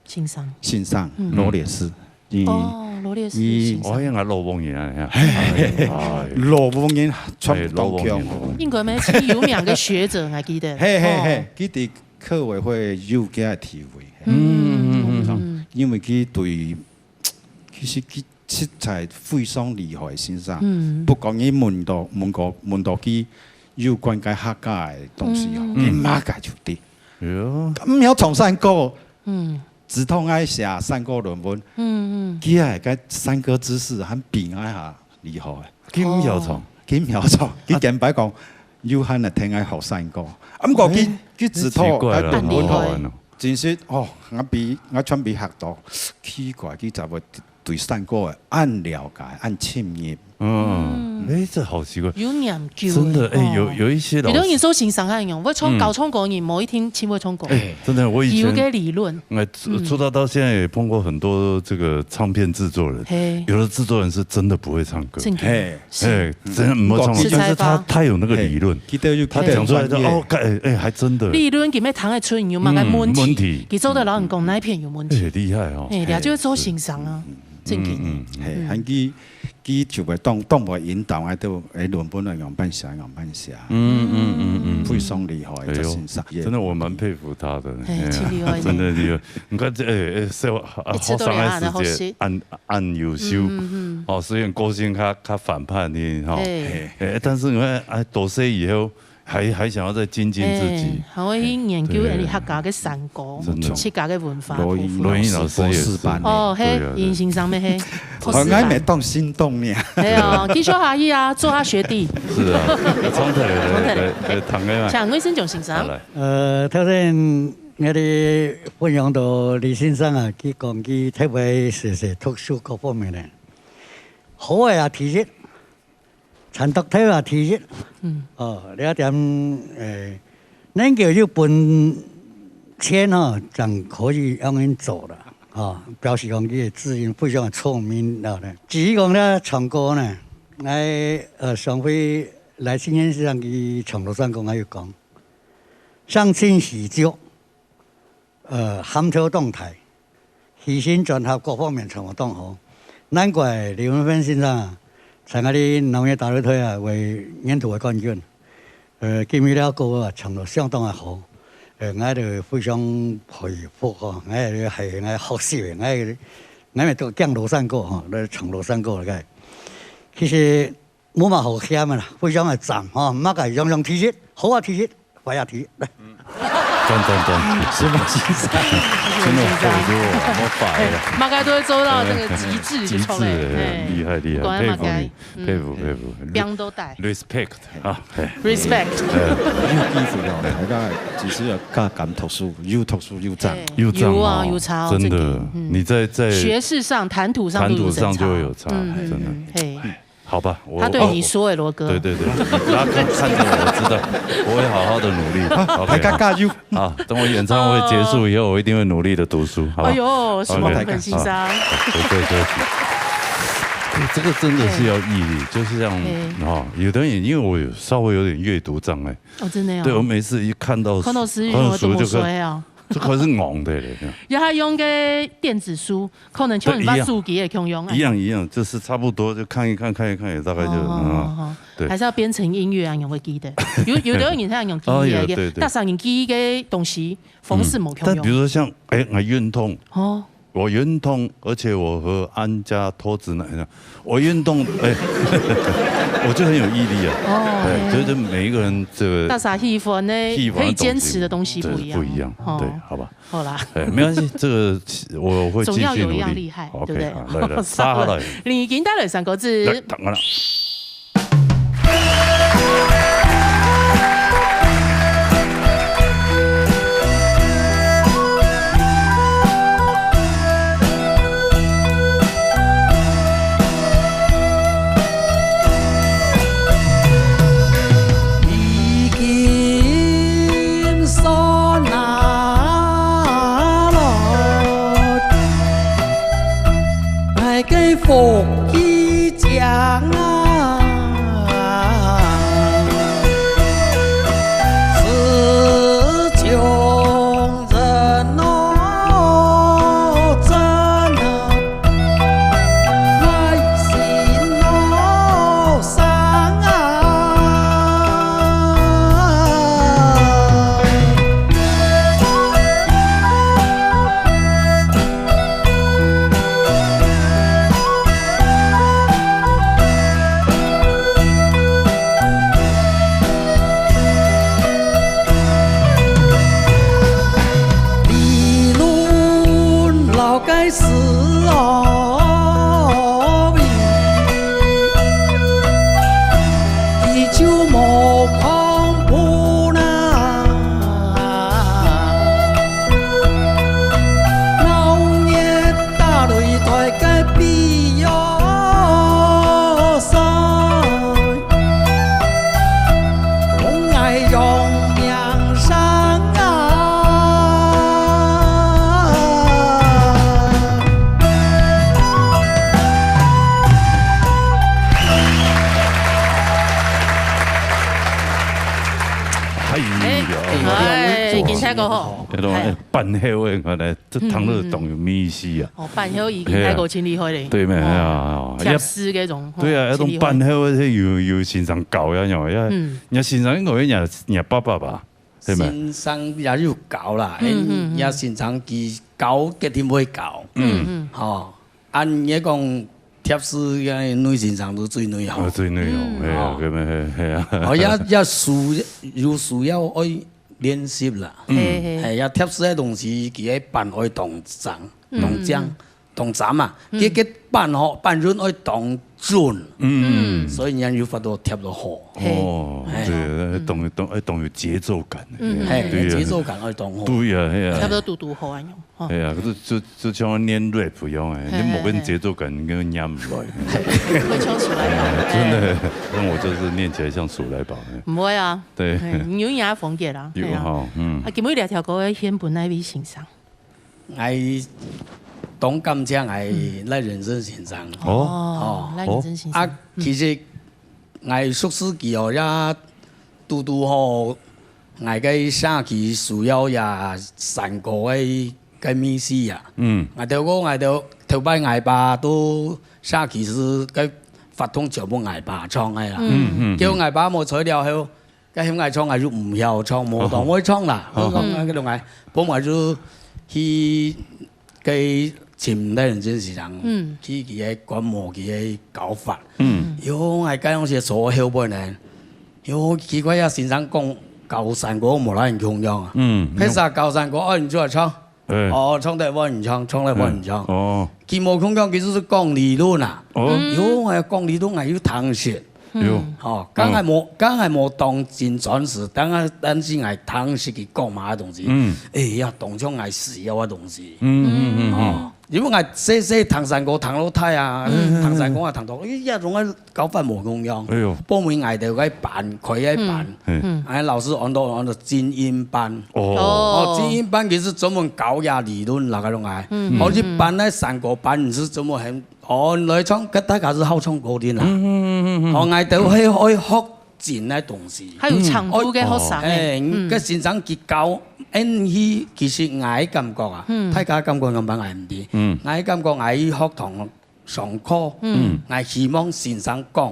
先生。先生，嗯。羅列斯。 你，哦，羅列斯先生。你，哦，應該老朋友啊，哎，老朋友全部都強。哎，老朋友。應該乜係有名个學者，𠊎記得。嘿，嘿，嘿，哦。佢佇客委會有佢个地位。嗯，嗯，嗯，嗯。因為佢對，其實佢實在非常厲害个先生。嗯。不管你問到，問過，問到佢有關該客家个東西哦，嗯，嗯。佢麼个就知。哎喲。毋曉唱山歌，嗯。 只通愛寫山歌論文，嗯，嗯。佢个該山歌知識還比𠊎還厲害。佢毋曉唱。哦。佢毋曉唱，佢簡白講，有閒來聽𠊎學山歌。啊，毋過佢，哎，佢只通，奇怪了，哎，論文吼，好好玩哦。真是，哦，𠊎比，𠊎全比較多。奇怪，佢怎會對山歌个恁了解、恁深入？ 嗯，嗯。哎，這好奇怪。有研究欸，真的，哎，有，哦。有一些老師，有的人說先生恁樣，會唱，嗯。教唱歌人，無一定盡會唱歌。哎，真的，我以前，有个理論。哎，出，嗯。出道到現在也碰過很多這個唱片製作人，嘿。有的製作人是真的不會唱歌。正經。嘿。是。哎，真的不會唱歌，實在吧。但是他，他有那個理論，嘿，佢都有，他講出來就，佢都有專業。哦，哎，哎，還真的。理論佢乜聽得出有麼个問題，嗯，問題。佢做得摎人講哪一片有問題。哎，厲害哦。哎，了，就係做先生啊。嗯，嗯。 正經。嗯，嗯。嘿，嗯。還佢，佢就會當，當會引導，哎，都，哎，論文啊，樣般寫，樣般寫。嗯，嗯，嗯，嗯，非常厲害，哎呦，这先生。真的，我蛮佩服他的。嘿，哎呀，真的厉害。真的厉害。你看这，哎，哎，小，啊，一直都有他的学生的学习。学生的时节，恁，恁优秀。嗯，嗯，嗯。哦，虽然个性较，较反叛的，吼。嘿。哎，但是你看，哎，大学以后，还，还想要再精进自己。哎，还会去研究，哎，哎，客家个山歌，真的。客家个文化，罗英，部分。罗英老师也是。博士班的。哦，嘿，对啊，对。因先生咩嘿。 博士班。哦，𠊎乜當心動呢。哎呀，繼續下去啊，做下學弟。是啊，要衝出來，衝出來。來，來，來，談个嘛。請魏盛炯先生。好，來。呃，頭先𠊎兜分享到李先生啊，佢講佢特別係，係讀書各方面呢，好个啊，第一， 全讀冊啊，第一。嗯。哦，這點，呃，能夠有本錢吼，正可以恁樣做啦，吼，表示講佢个子女非常个聰明了呢。至於講咧，唱歌呢，𠊎，呃，上回來新年時間去唱羅山歌，𠊎有講，上清下調， 呃，含頭當大，起承轉合各方面全部當好。難怪李文芬先生啊，在𠊎兜農業大擂台啊，為年度个冠軍。呃，今日這歌啊，唱到相當个好。呃，𠊎兜非常佩服吼，𠊎兜係𠊎學習个，𠊎，𠊎乜都講羅山歌吼，來唱羅山歌个。其實 無麼好嫌个啦，非常个讚吼，麼个樣樣第一，好啊第一，壞啊第一，來。讚，讚，讚。是嗎，先生？真的好多哦，好快哦。哎，麼个都會做到那個極致，極致，就出來，哎，哎。厲害，厲害，不管麼个，佩服你，嗯，佩服，佩服。邊都帶。Respect啊，哎。Respect。哎。有機會哦，大家其實要加減讀書，有讀書有讚。哎，有讚哦，有啊，有差哦，真的，這點，嗯。你在，在學識上、談吐上都有差。談吐上就會有差，嗯，嗯，真的。嗯，嘿。 好吧，我，他對你說欸，我，羅哥。對，對，對，他看，看著我，我知道，我會好好地努力。啊，OK，大家加油。好，等我演唱會結束以後，我一定會努力地讀書，好吧？哎喲，什麼，OK，文芬先生？好，我對，對不起。哎，這個真的是要毅力，就是像，哎。哦，有的人，因為我有稍微有點閱讀障礙，哦，真的哦。對，我每次一看到，看到時，看到書就看，我都沒睡啊。 這可是戇个咧。也還用个電子書，可能像你把手機个共樣啊。對，一樣。一樣，一樣，就是差不多，就看一看，看一看，也大概就，哦，嗯，哦，哦，對。還是要編成音樂啊，你會記得。有，有的人他用記憶个，哦，有，對，對。但是你記憶个東西方式無共樣。嗯，但比如說像，哎，我運動，哦。我運動，而且我和安家脫脂奶茶 我運動，哎，我就很有毅力啊。哦，哎，嘿。就是每一個人這個大家喜歡的，喜歡的東西，可以堅持的東西不一樣。對，不一樣，哦。對，好吧。好啦。哎，沒關係，這個我會繼續努力。總要有一樣厲害，OK，對不對？好，來，來，好，殺下來。你已經帶了三個字。來，打完了。 已經算啊落，𠊎个福氣獎啊！已經太過好。該種，哎，哎，飯後个，看來，這糖肉糖有咩意思啊？哦，飯後已經太過盡厲害咧。對咩？哎呀，哦，哦，貼士該種，吼，對啊，該種盡厲害。飯後个有，有先生教呀，有，呀，嗯。人家先生應該會認，認爸爸吧？對咩？先生也有教啦，嗯，嗯，嗯。人家先生佢教，決定會教。嗯，嗯。吼， 恁樣講，貼士个內先生都最內行。啊，最內行，嗯。係啊，哦。根本係，係啊。哦，也，也需，有需要愛練習啦。嗯。係，係。係，也貼士个東西，佢个板愛當正，嗯。當正，嗯。當站啊。嗯。佢个板吼，板筋愛當準。嗯。嗯。所以人有法度貼到好。係。哦，係。對，當，當，愛當有節奏感。嗯。係，對啊。節奏感愛當好。對啊，係啊。貼到堵堵好恁樣。 哦。哎呀，就，就，就像練rap一樣，哎，嘿，你無个節奏感，嘿，嘿。你根本唸毋來。會唱出來吧？哎，真的，哎。像我就是念起來像鼠來寶，哎。毋會啊。對。哎，你有你个風格啦，有哈，哎呀。嗯。啊，今晡日這條歌獻分哪位先生？𠊎當感謝𠊎，嗯。賴仁生先生。哦。哦，賴仁生先生。啊，嗯。其實𠊎熟識佢哦，也 堵堵好，𠊎个社區需要這山歌个，个物事啊。嗯。𠊎兜講，𠊎兜頭擺𠊎爸都社區時个活動全部𠊎爸唱个啦。嗯，嗯，嗯。結果𠊎爸無在了後，該喊𠊎唱，𠊎就毋曉唱，無當會唱啦。哦。就講，哦。該種个，本來就去 个尋賴仁生先生，嗯。去佢个觀摩佢个教法。嗯。喲，𠊎該樣時坐後背呢，喲，奇怪呀，先生講教山歌無哪樣共樣啊。嗯。譬如教山歌，哦，你就來唱。哎。哦，唱得換你唱，唱得換你唱。嗯。哦。佢無共樣，佢就係講理論啊。哦。嗯。喲，𠊎講理論，𠊎又聽識。 有。嗯。吼，哦。剛才無，剛才無當真專心，但係，但是𠊎聽識佢講麼个東西，嗯。哎呀，當像𠊎需要个東西。嗯，嗯，嗯，嗯。哦，因為𠊎細細聽山歌聽到大啊，嗯，嗯，嗯。聽山歌啊聽到，哎呀，總係教法無共樣。哎喲。報名𠊎兜个班，開个班，嗯。嗯。哎，老師安到，安到精英班。哦。哦，精英班其實專門教這理論啦，該種哎。嗯。哦，一般个山歌班，你係專門喊 哦，來唱，該大家係好唱歌个啦。嗯，嗯，嗯，嗯，嗯。哦，𠊎兜係愛學真个東西。還有唱歌个學生欸。嗯。哎，嗯。該先生佢教，恁樣，其實𠊎感覺啊，嗯。大家感覺仰般𠊎毋知。嗯。𠊎感覺𠊎去學堂上課，嗯。𠊎希望先生講，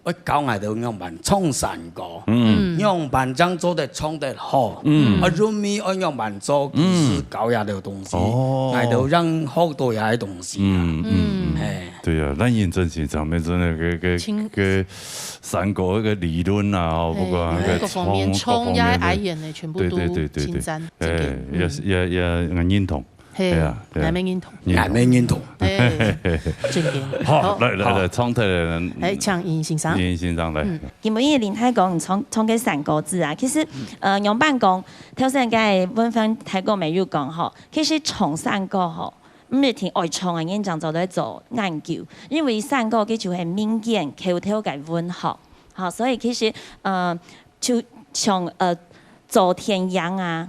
愛教𠊎兜仰般唱山歌，嗯。仰般正做得唱得好，嗯。啊，韻味愛仰般做，其實教這兜東西，嗯。哦。𠊎兜正學到這个東西啊。嗯，嗯，嗯。嗯。哎。 對啊，賴仁生先生乜真个个个个山歌个理論啊，哦，嘿，不管个各方面，唱，各方面个，唱呀，愛演个，全部都對，對，對，對，對。盡讚，哎，盡讚。也是，嗯。也，也，𠊎認同。嘿，哎呀，對啊。𠊎乜認同。認同。𠊎乜認同。哎，真个。好，好，來，來，好。來，唱出來，哎，請殷先生。殷先生來。嗯，因為林太公唱，唱个山歌子啊，其實，呃，仰般講，頭先个文芬大哥乜有講吼，其實唱山歌吼， 毋一定愛唱个人正做得做研究，因為山歌佢就係民間口頭个文學，吼，所以其實，呃，就像，呃，做電影啊、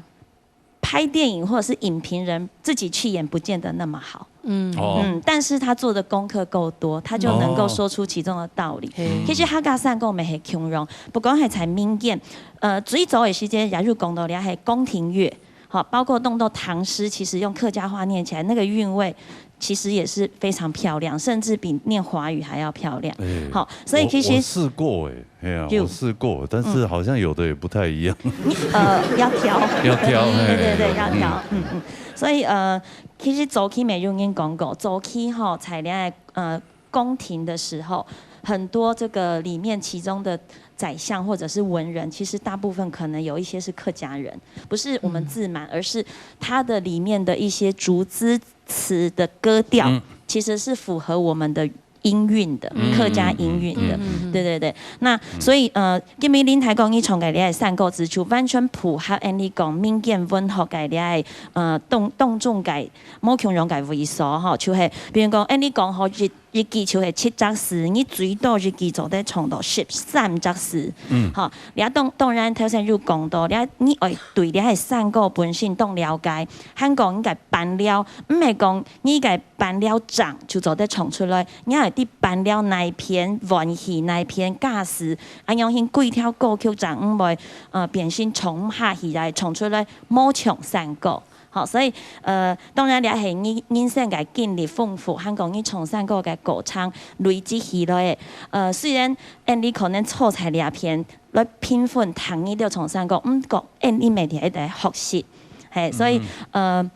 拍電影或者是影評人自己去演，不見得那麼好。嗯。哦。嗯，但是他做的功課夠多，他就能夠說出其中的道理。哦。嘿。其實客家山歌乜係共樣，不管係在民間，呃，最早个時間也有講到了，係宮廷樂， 好，包括弄到唐詩，其實用客家話念起來，那個韻味其實也是非常漂亮，甚至比念華語還要漂亮。哎，好，所以其實我，我試過哎，哎呀，有。我試過，但是好像有的也不太一樣。你，呃，要挑。要挑，哎。對，對，對，要挑，嗯，嗯。所以，呃，其實早期乜有人講過，早期吼，在戀愛，呃， 宮廷的時候，很多這個裡面其中的宰相或者是文人，其實大部分可能有一些是客家人，不是我們自滿，嗯。而是它的裡面的一些逐字詞的歌調，嗯。其實是符合我們的音韻的，嗯，客家音韻的。嗯，嗯，嗯。對，對，對。那，嗯。所以，呃，今晡日林太公你唱个這个山歌子就完全符合𠊎講民間文學个這个，呃，當，當中个無共樣个位所吼，就係，比如講，𠊎講吼，一一支就係七隻字，你最多一支做得唱到十三隻字。嗯。吼，這當，當然頭先有講到，這你愛對這个山歌本身當了解，還講你个伴奏，毋係講你个伴奏正就做得唱出來，你愛知伴奏哪片、樂器哪片、架勢，恁樣形幾條歌曲正毋會，呃，變成唱毋下去來唱出來，無像山歌。 好，所以，呃，當然這係你人生个經歷豐富，還講你唱山歌个過程累積起來个。呃，雖然𠊎俚可能坐在這片來評分聽你兜唱山歌，毋過𠊎俚乜係一直學習。嘿，所以，呃，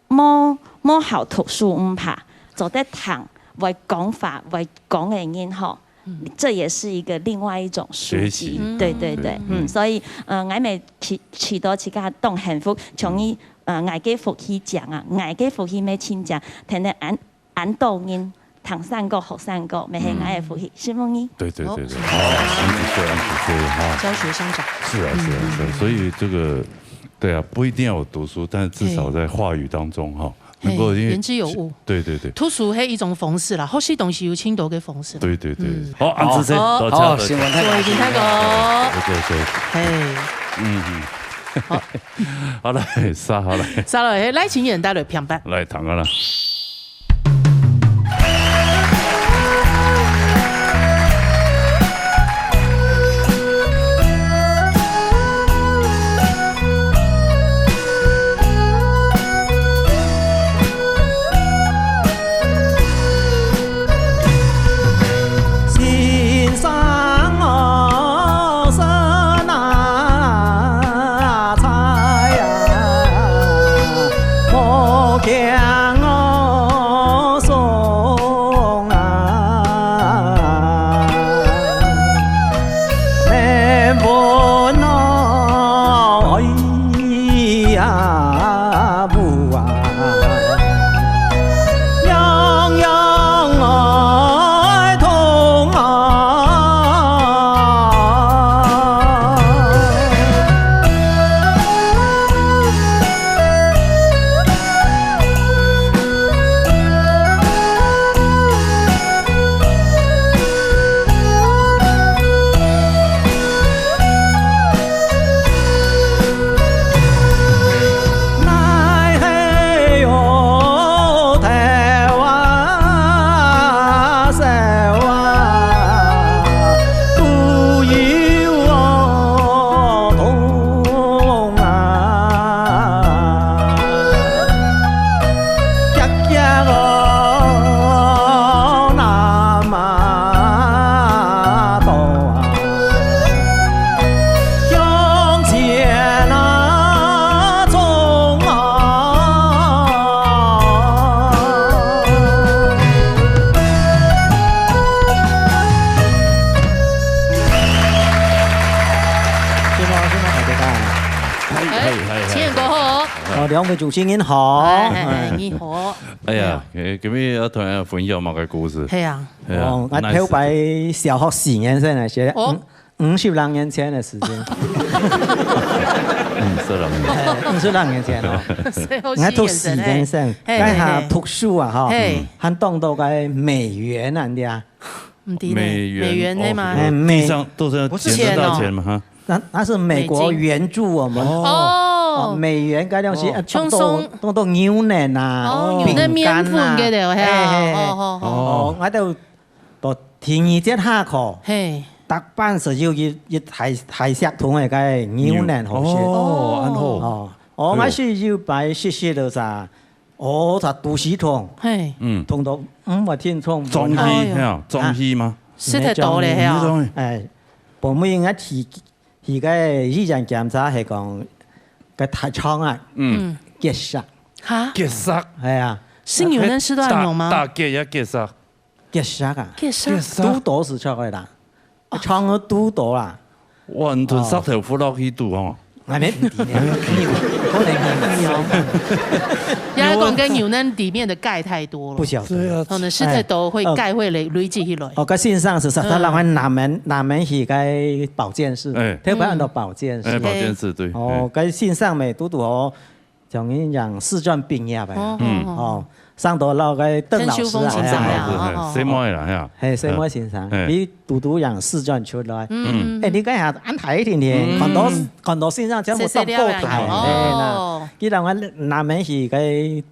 無，無好讀書毋怕，做得聽，會講話，會講个人吼，這也是一個另外一種書籍。學習。對，對，對，嗯，嗯。所以，呃，𠊎乜試，試著自家當幸福，像你 呃，𠊎个福氣正啊，𠊎个福氣乜盡正，天天恁，恁多人聽山歌、學山歌，乜係𠊎个福氣，承蒙你。對，對，對，對。哦，很不錯，很不錯哈。教學相長。是啊，是啊，是啊。所以這個，對啊，不一定要有讀書，但是至少在話語當中哈，能夠因為，嘿，言之有物。對，對，對。讀書係一種方式啦，學習東西有盡多个方式啦。對，對，對。嗯。好，恁仔細，好。多謝，好，多謝。承蒙大哥。承蒙大哥。多謝，多謝。嘿。嗯，嗯。好。 好，來，續下來。續下來，來，請演帶來片段。來，聽下啦。承蒙，承蒙大家。係，係，係，係。請過好。哦，兩位主持人好。哎，哎，哎，你好。哎呀，哎呀。今，今日要同大家分享麼个故事？係啊。係啊，哦，𠊎頭擺小學四年生个時，哦。嗯，五十零年前个事情。嗯，是了。哎，五十零年前哦。所以我四年生，𠊎讀四年生，嘿，該下讀書啊，哈，嘿。還當到該美元啊，你知啊？毋知呢，美元，美元个嘛。哦，哎，美，地上都是要撿得到錢嘛，哈。 那，那是美國援助我們。哦。哦，美元該東西，哦。呃，當做，當做牛奶啊，哦，牛奶麵粉个了，餅乾啊。係啊，嘿，嘿，嘿。哦，哦，哦。哦，𠊎兜到第二節下課，嘿。逐班就有一，一大，大錫桶个該牛奶好食。哦，恁好。哦，哦，對。𠊎係有擺食食个啥， 哦，佢肚屎痛，嘿。嗯。痛到毋會停，痛毋會停。中氣，哎喲。係啊，中氣嗎？啊，食忒多了，係啊。中氣。哎，本尾𠊎去，去該醫院檢查，係講該大腸啊，嗯。嗯。結石。哈？結石。哎呀。係牛奶食到恁樣嗎？大，大結也結石。 結石啊？結石。結石。堵到就著个啦。腸仔堵到啦。哇，你吞石頭窟落去堵哦。𠊎乜毋知呢，可能係哦。人家講該牛奶裡面的鈣太多了。不曉得。對啊。可能食忒多會，哎，鈣會累，累積起來。哦，該先生係啥？嗯。他人南門，南門去該保健室，哎。特別安到保健室。哎，保健室，對，哦，哎。該先生乜堵堵哦， 像恁樣師專畢業个啊。哦，嗯。哦，哦。哦，上到老个鄧老師啊，鄧秀鳳先生啊，哎呀，哦，哦，哦。細妹啦，係啊。嘿，細妹先生，嗯。佢堵堵樣四川出來。嗯，嗯，哎，你看下，恁大一點點，嗯。看到，看到先生全部當高大，細細粒啊，哎，那，哦。佢同𠊎南門去个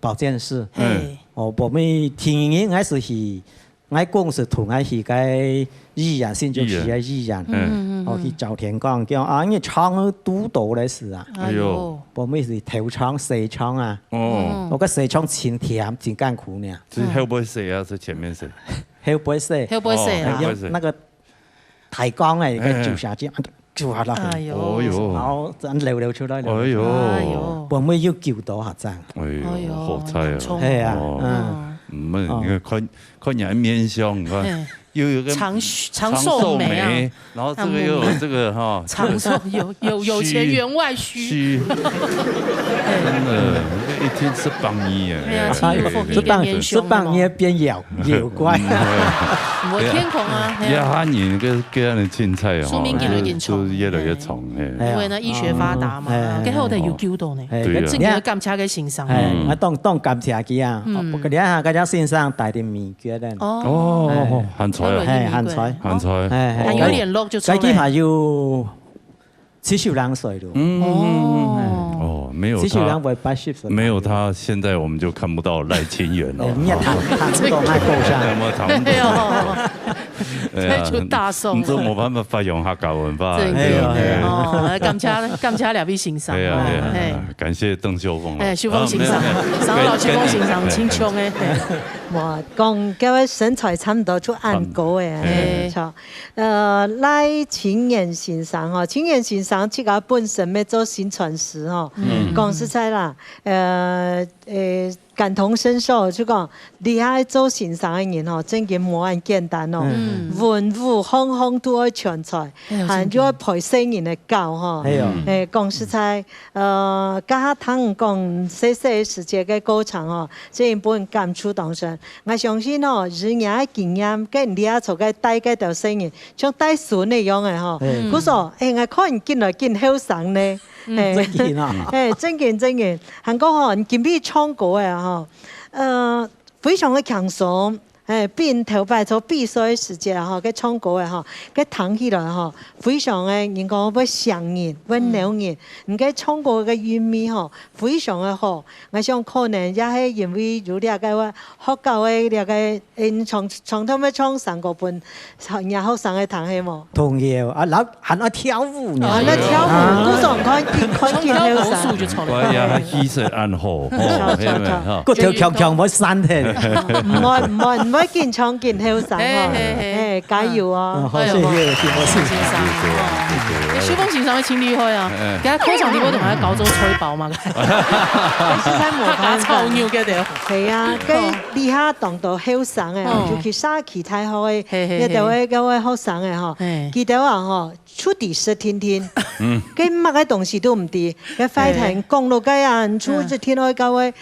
保健室。嘿。哦，我們天天還係去，𠊎公司同𠊎去个醫院，新竹市个醫院。醫院。嗯。嗯，嗯，嗯。哦，去照電講，講啊，你腸堵到个事啊。哎喲。哎喲。我們係頭腸、西腸啊。哦。嗯。我个西腸真甜，真艱苦呢。 係後背洗啊，係前面洗？後背洗。後背洗啦。哦，後背洗。哎，用那個抬槓哎，哎，哎。个注射針，注下落去。哎喲。哦喲。然後正流流出來了。哎喲。哎喲。本尾又救到下正。哎喲，哎喲，好彩啊。很重。哎呀，哦。嗯。嗯。嗯，你看，看，看人面相，你看，嘿。又有个長須，長壽眉啊。長壽眉， 然後這個又有這個哈，長壽，有，有，有錢員外需。虛。真的，一聽十八年耶。哎呀，哎，哎，哎，十八，十八年變妖，妖怪。嗯，對。無天空啊，哎呀。這下人个，个人个青菜哦，壽命越來越長。就，就越來越長，哎。哎呀。因為呢，醫學發達嘛，哎，哎，哎，該後頭有救到呢。哎，對啊。正經愛感謝个先生。哎，嗯。啊，當，當感謝佢啊。嗯。哦，不過你看，這隻先生戴个面具呢。哦。哦，哎。哦，哦，還在啊。哎，還在。還在。哎，哎，還有聯絡就出來。該，該佢還有 七十零歲了。嗯，嗯，嗯，嗯。哦。哦，沒有他，七十零歲，八十歲。沒有他，現在我們就看不到賴清元了。哎，你也談，談不動，還夠像。有沒有談不動？哎喲，哎呀，這就大宋了。你，你都沒辦法發揚客家文化。真的，哎喲，哎呀。哦，來，感謝，感謝兩位先生。哎呀，哎呀，嘿。感謝鄧秀鳳老師。哎，秀鳳先生，啊，沒有，沒有。上老秀鳳先生，跟，跟，親像的，嘿。我講，各位身材差不多就恁高誒，哎。著。 呃，賴清元先生吼，清元先生自家本身乜做宣傳師吼，嗯。講實在啦，呃，呃，感同身受，就講，這下做先生个人吼，正經無恁簡單哦。嗯。文武項項都愛全才，哎喲，還就愛陪細人个教吼。真的。哎喲。哎，講實在，呃，這下聽講細細个時節个過程吼，正經分人感觸當深。 𠊎相信哦，以你个經驗，跟你這下在該帶該兜細人，像帶孫个樣仔吼。嗯。故所，哎，𠊎看你緊來緊後生呢。嗯，哎，正經啊。哎，正經，正經。還過吼，你今晡日唱歌个吼，呃，非常个輕鬆。哎，比你頭擺在比賽个時節吼，該唱歌个吼，該聽起來吼，非常个，人講會餳人，會撩人。嗯。你該唱歌个韻味吼，非常个好。 𠊎想可能也係因為有這個學校个這個，嗯，傳，傳統个唱山歌分若學生个聽係無？童謠啊，然後還愛跳舞呢。哦，還愛跳舞，啊。故所看見，看見後生。唱跳國術就出來。哎呀，氣色恁好，吼，著，著，著。係無，吼。骨頭強強會散忒。毋會，毋會，毋會緊張緊後生哦。嘿，嘿，嘿。哎，加油哦。哦，好，謝謝，謝謝，謝謝。先生，哦，秀鳳先生个真厲害啊，哎，哎。佢課程裡背同佢教做菜包嘛。 實在無辦法。客家炒肉个對。係啊，該這下當多後生个，哦。尤其社區大學个，嘿，嘿，嘿。這兜个，該位學生个吼，嘿。佢兜啊吼，出題識定定，嗯。該麼个東西都毋知，該壞忒，嘿。講到該啊，出一定愛教个，嘿。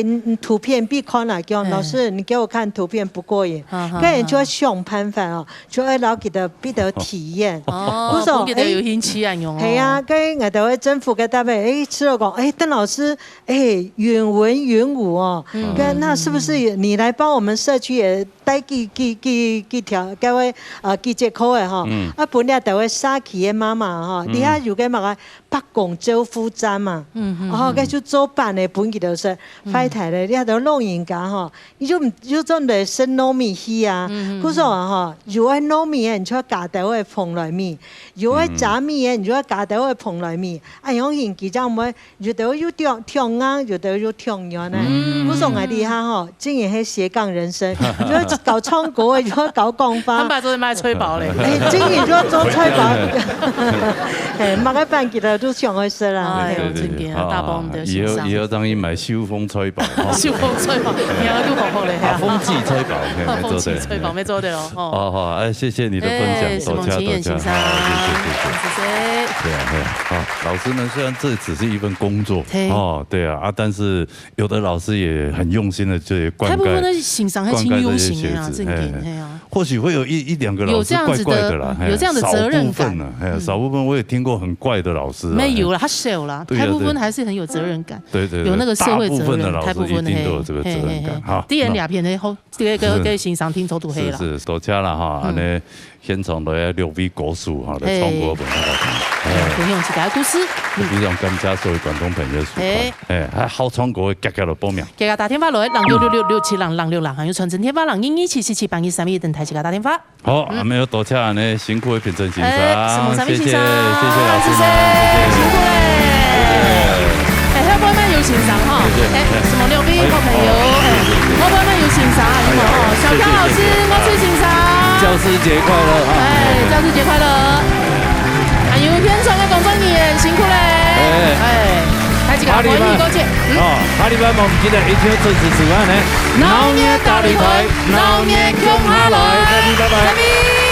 誒，圖片必看啊，講，嘿。老師，你給我看圖片不過癮，哈，哈，該人就要想辦法哦。 就愛摎佢兜，分佢兜體驗。哦，故所，分佢兜有興趣恁樣哦。係啊，該𠊎兜个政府个單位，誒，除了講，誒，鄧老師，誒，允文允武哦，嗯。該那是不是你來幫我們社區也帶幾，幾，幾，幾條，該位，呃，幾節課个吼，嗯。啊，分這兜个社區个媽媽吼，嗯。這下有个麼个伯公照護站嘛，嗯，嗯，哦，嗯。該就做伴个，分佢兜說，嗯。壞忒咧，這兜老人家吼， 又，又轉來食糯米去啊。嗯，嗯，嗯。故所啊吼，有愛糯米个，你就愛加兜个蓬萊米；有愛粄米个，你就愛加兜个蓬萊米。嗯。恁樣形佢正毋會，有兜又長，長硬，有兜又長軟呢。嗯。故所𠊎這下吼，正經係斜槓人生，又愛教唱歌个，又愛教講話。坦白做，賣菜包咧。誒，正經就愛做菜包。誒，麼个飯佢兜都想愛食啦。哎喲，對，對，對。真个啊，好，大幫的先生。以後，以後正去買秀鳳菜包。 秀鳳菜包，名仔都好好咧，啊，鳳姐菜包，嘿，啊，鳳姐菜包，沒做對哦，吼。哦，好，哎，謝謝你的分享，哎，多謝，多謝，是孟清源先生，好，謝謝，謝謝。謝謝。對啊，對啊，啊，老師們，雖然這只是一份工作，嘿。哦，對啊，啊，但是有的老師也很用心的，就灌溉，大部分的先生還挺用心的啊，灌溉這些學子，正經，嘿。嘿啊。或许会有一，一两个老师怪怪的啦，有这样子的，嘿，有这样的责任感。少部分啊，嘿，嗯。少部分我也听过很怪的老师啊，没有啦，嘿。他少啦，对啊，大部分还是很有责任感，对。对，对，对，有那个社会责任，大部分的老师一定都有这个责任感，大部分，嘿，嘿，嘿，哈，第二两篇的后，这个，这个，是。这个欣赏听说都黑了。是，是，多谢啦哈，嗯。按呢现场都有六位歌手哈，来唱歌分大家听。嘿。嘿。分享自家的故事。嗯。非常感谢所有观众朋友收看。嘿。哎，还好唱歌的，遽遽来报名。 大家打电话來，零六六六六七零零六零，還有傳真電話零二二七七七八二三一，等待自家打電話。好，嗯。啊，沒有多謝呢，辛苦的品珍先生，哎，什麼三一先生，謝謝，謝謝老師們，謝謝。辛苦嘞。哎，後背嘛有先生哈，謝謝，哎，什麼六位好朋友，哎，後背嘛有先生啊，有沒有？哦，小剛老師，謝謝，謝謝。我最先生。教師節快樂啊！哎，教師節快樂。還有現場的工作人員，辛苦嘞。哎。哎。 大家下禮拜，歡迎過去。嗯。哦，下禮拜無毋記得一定要準時收看呢。鬧熱大擂台，鬧熱共下來。拜拜。拜拜。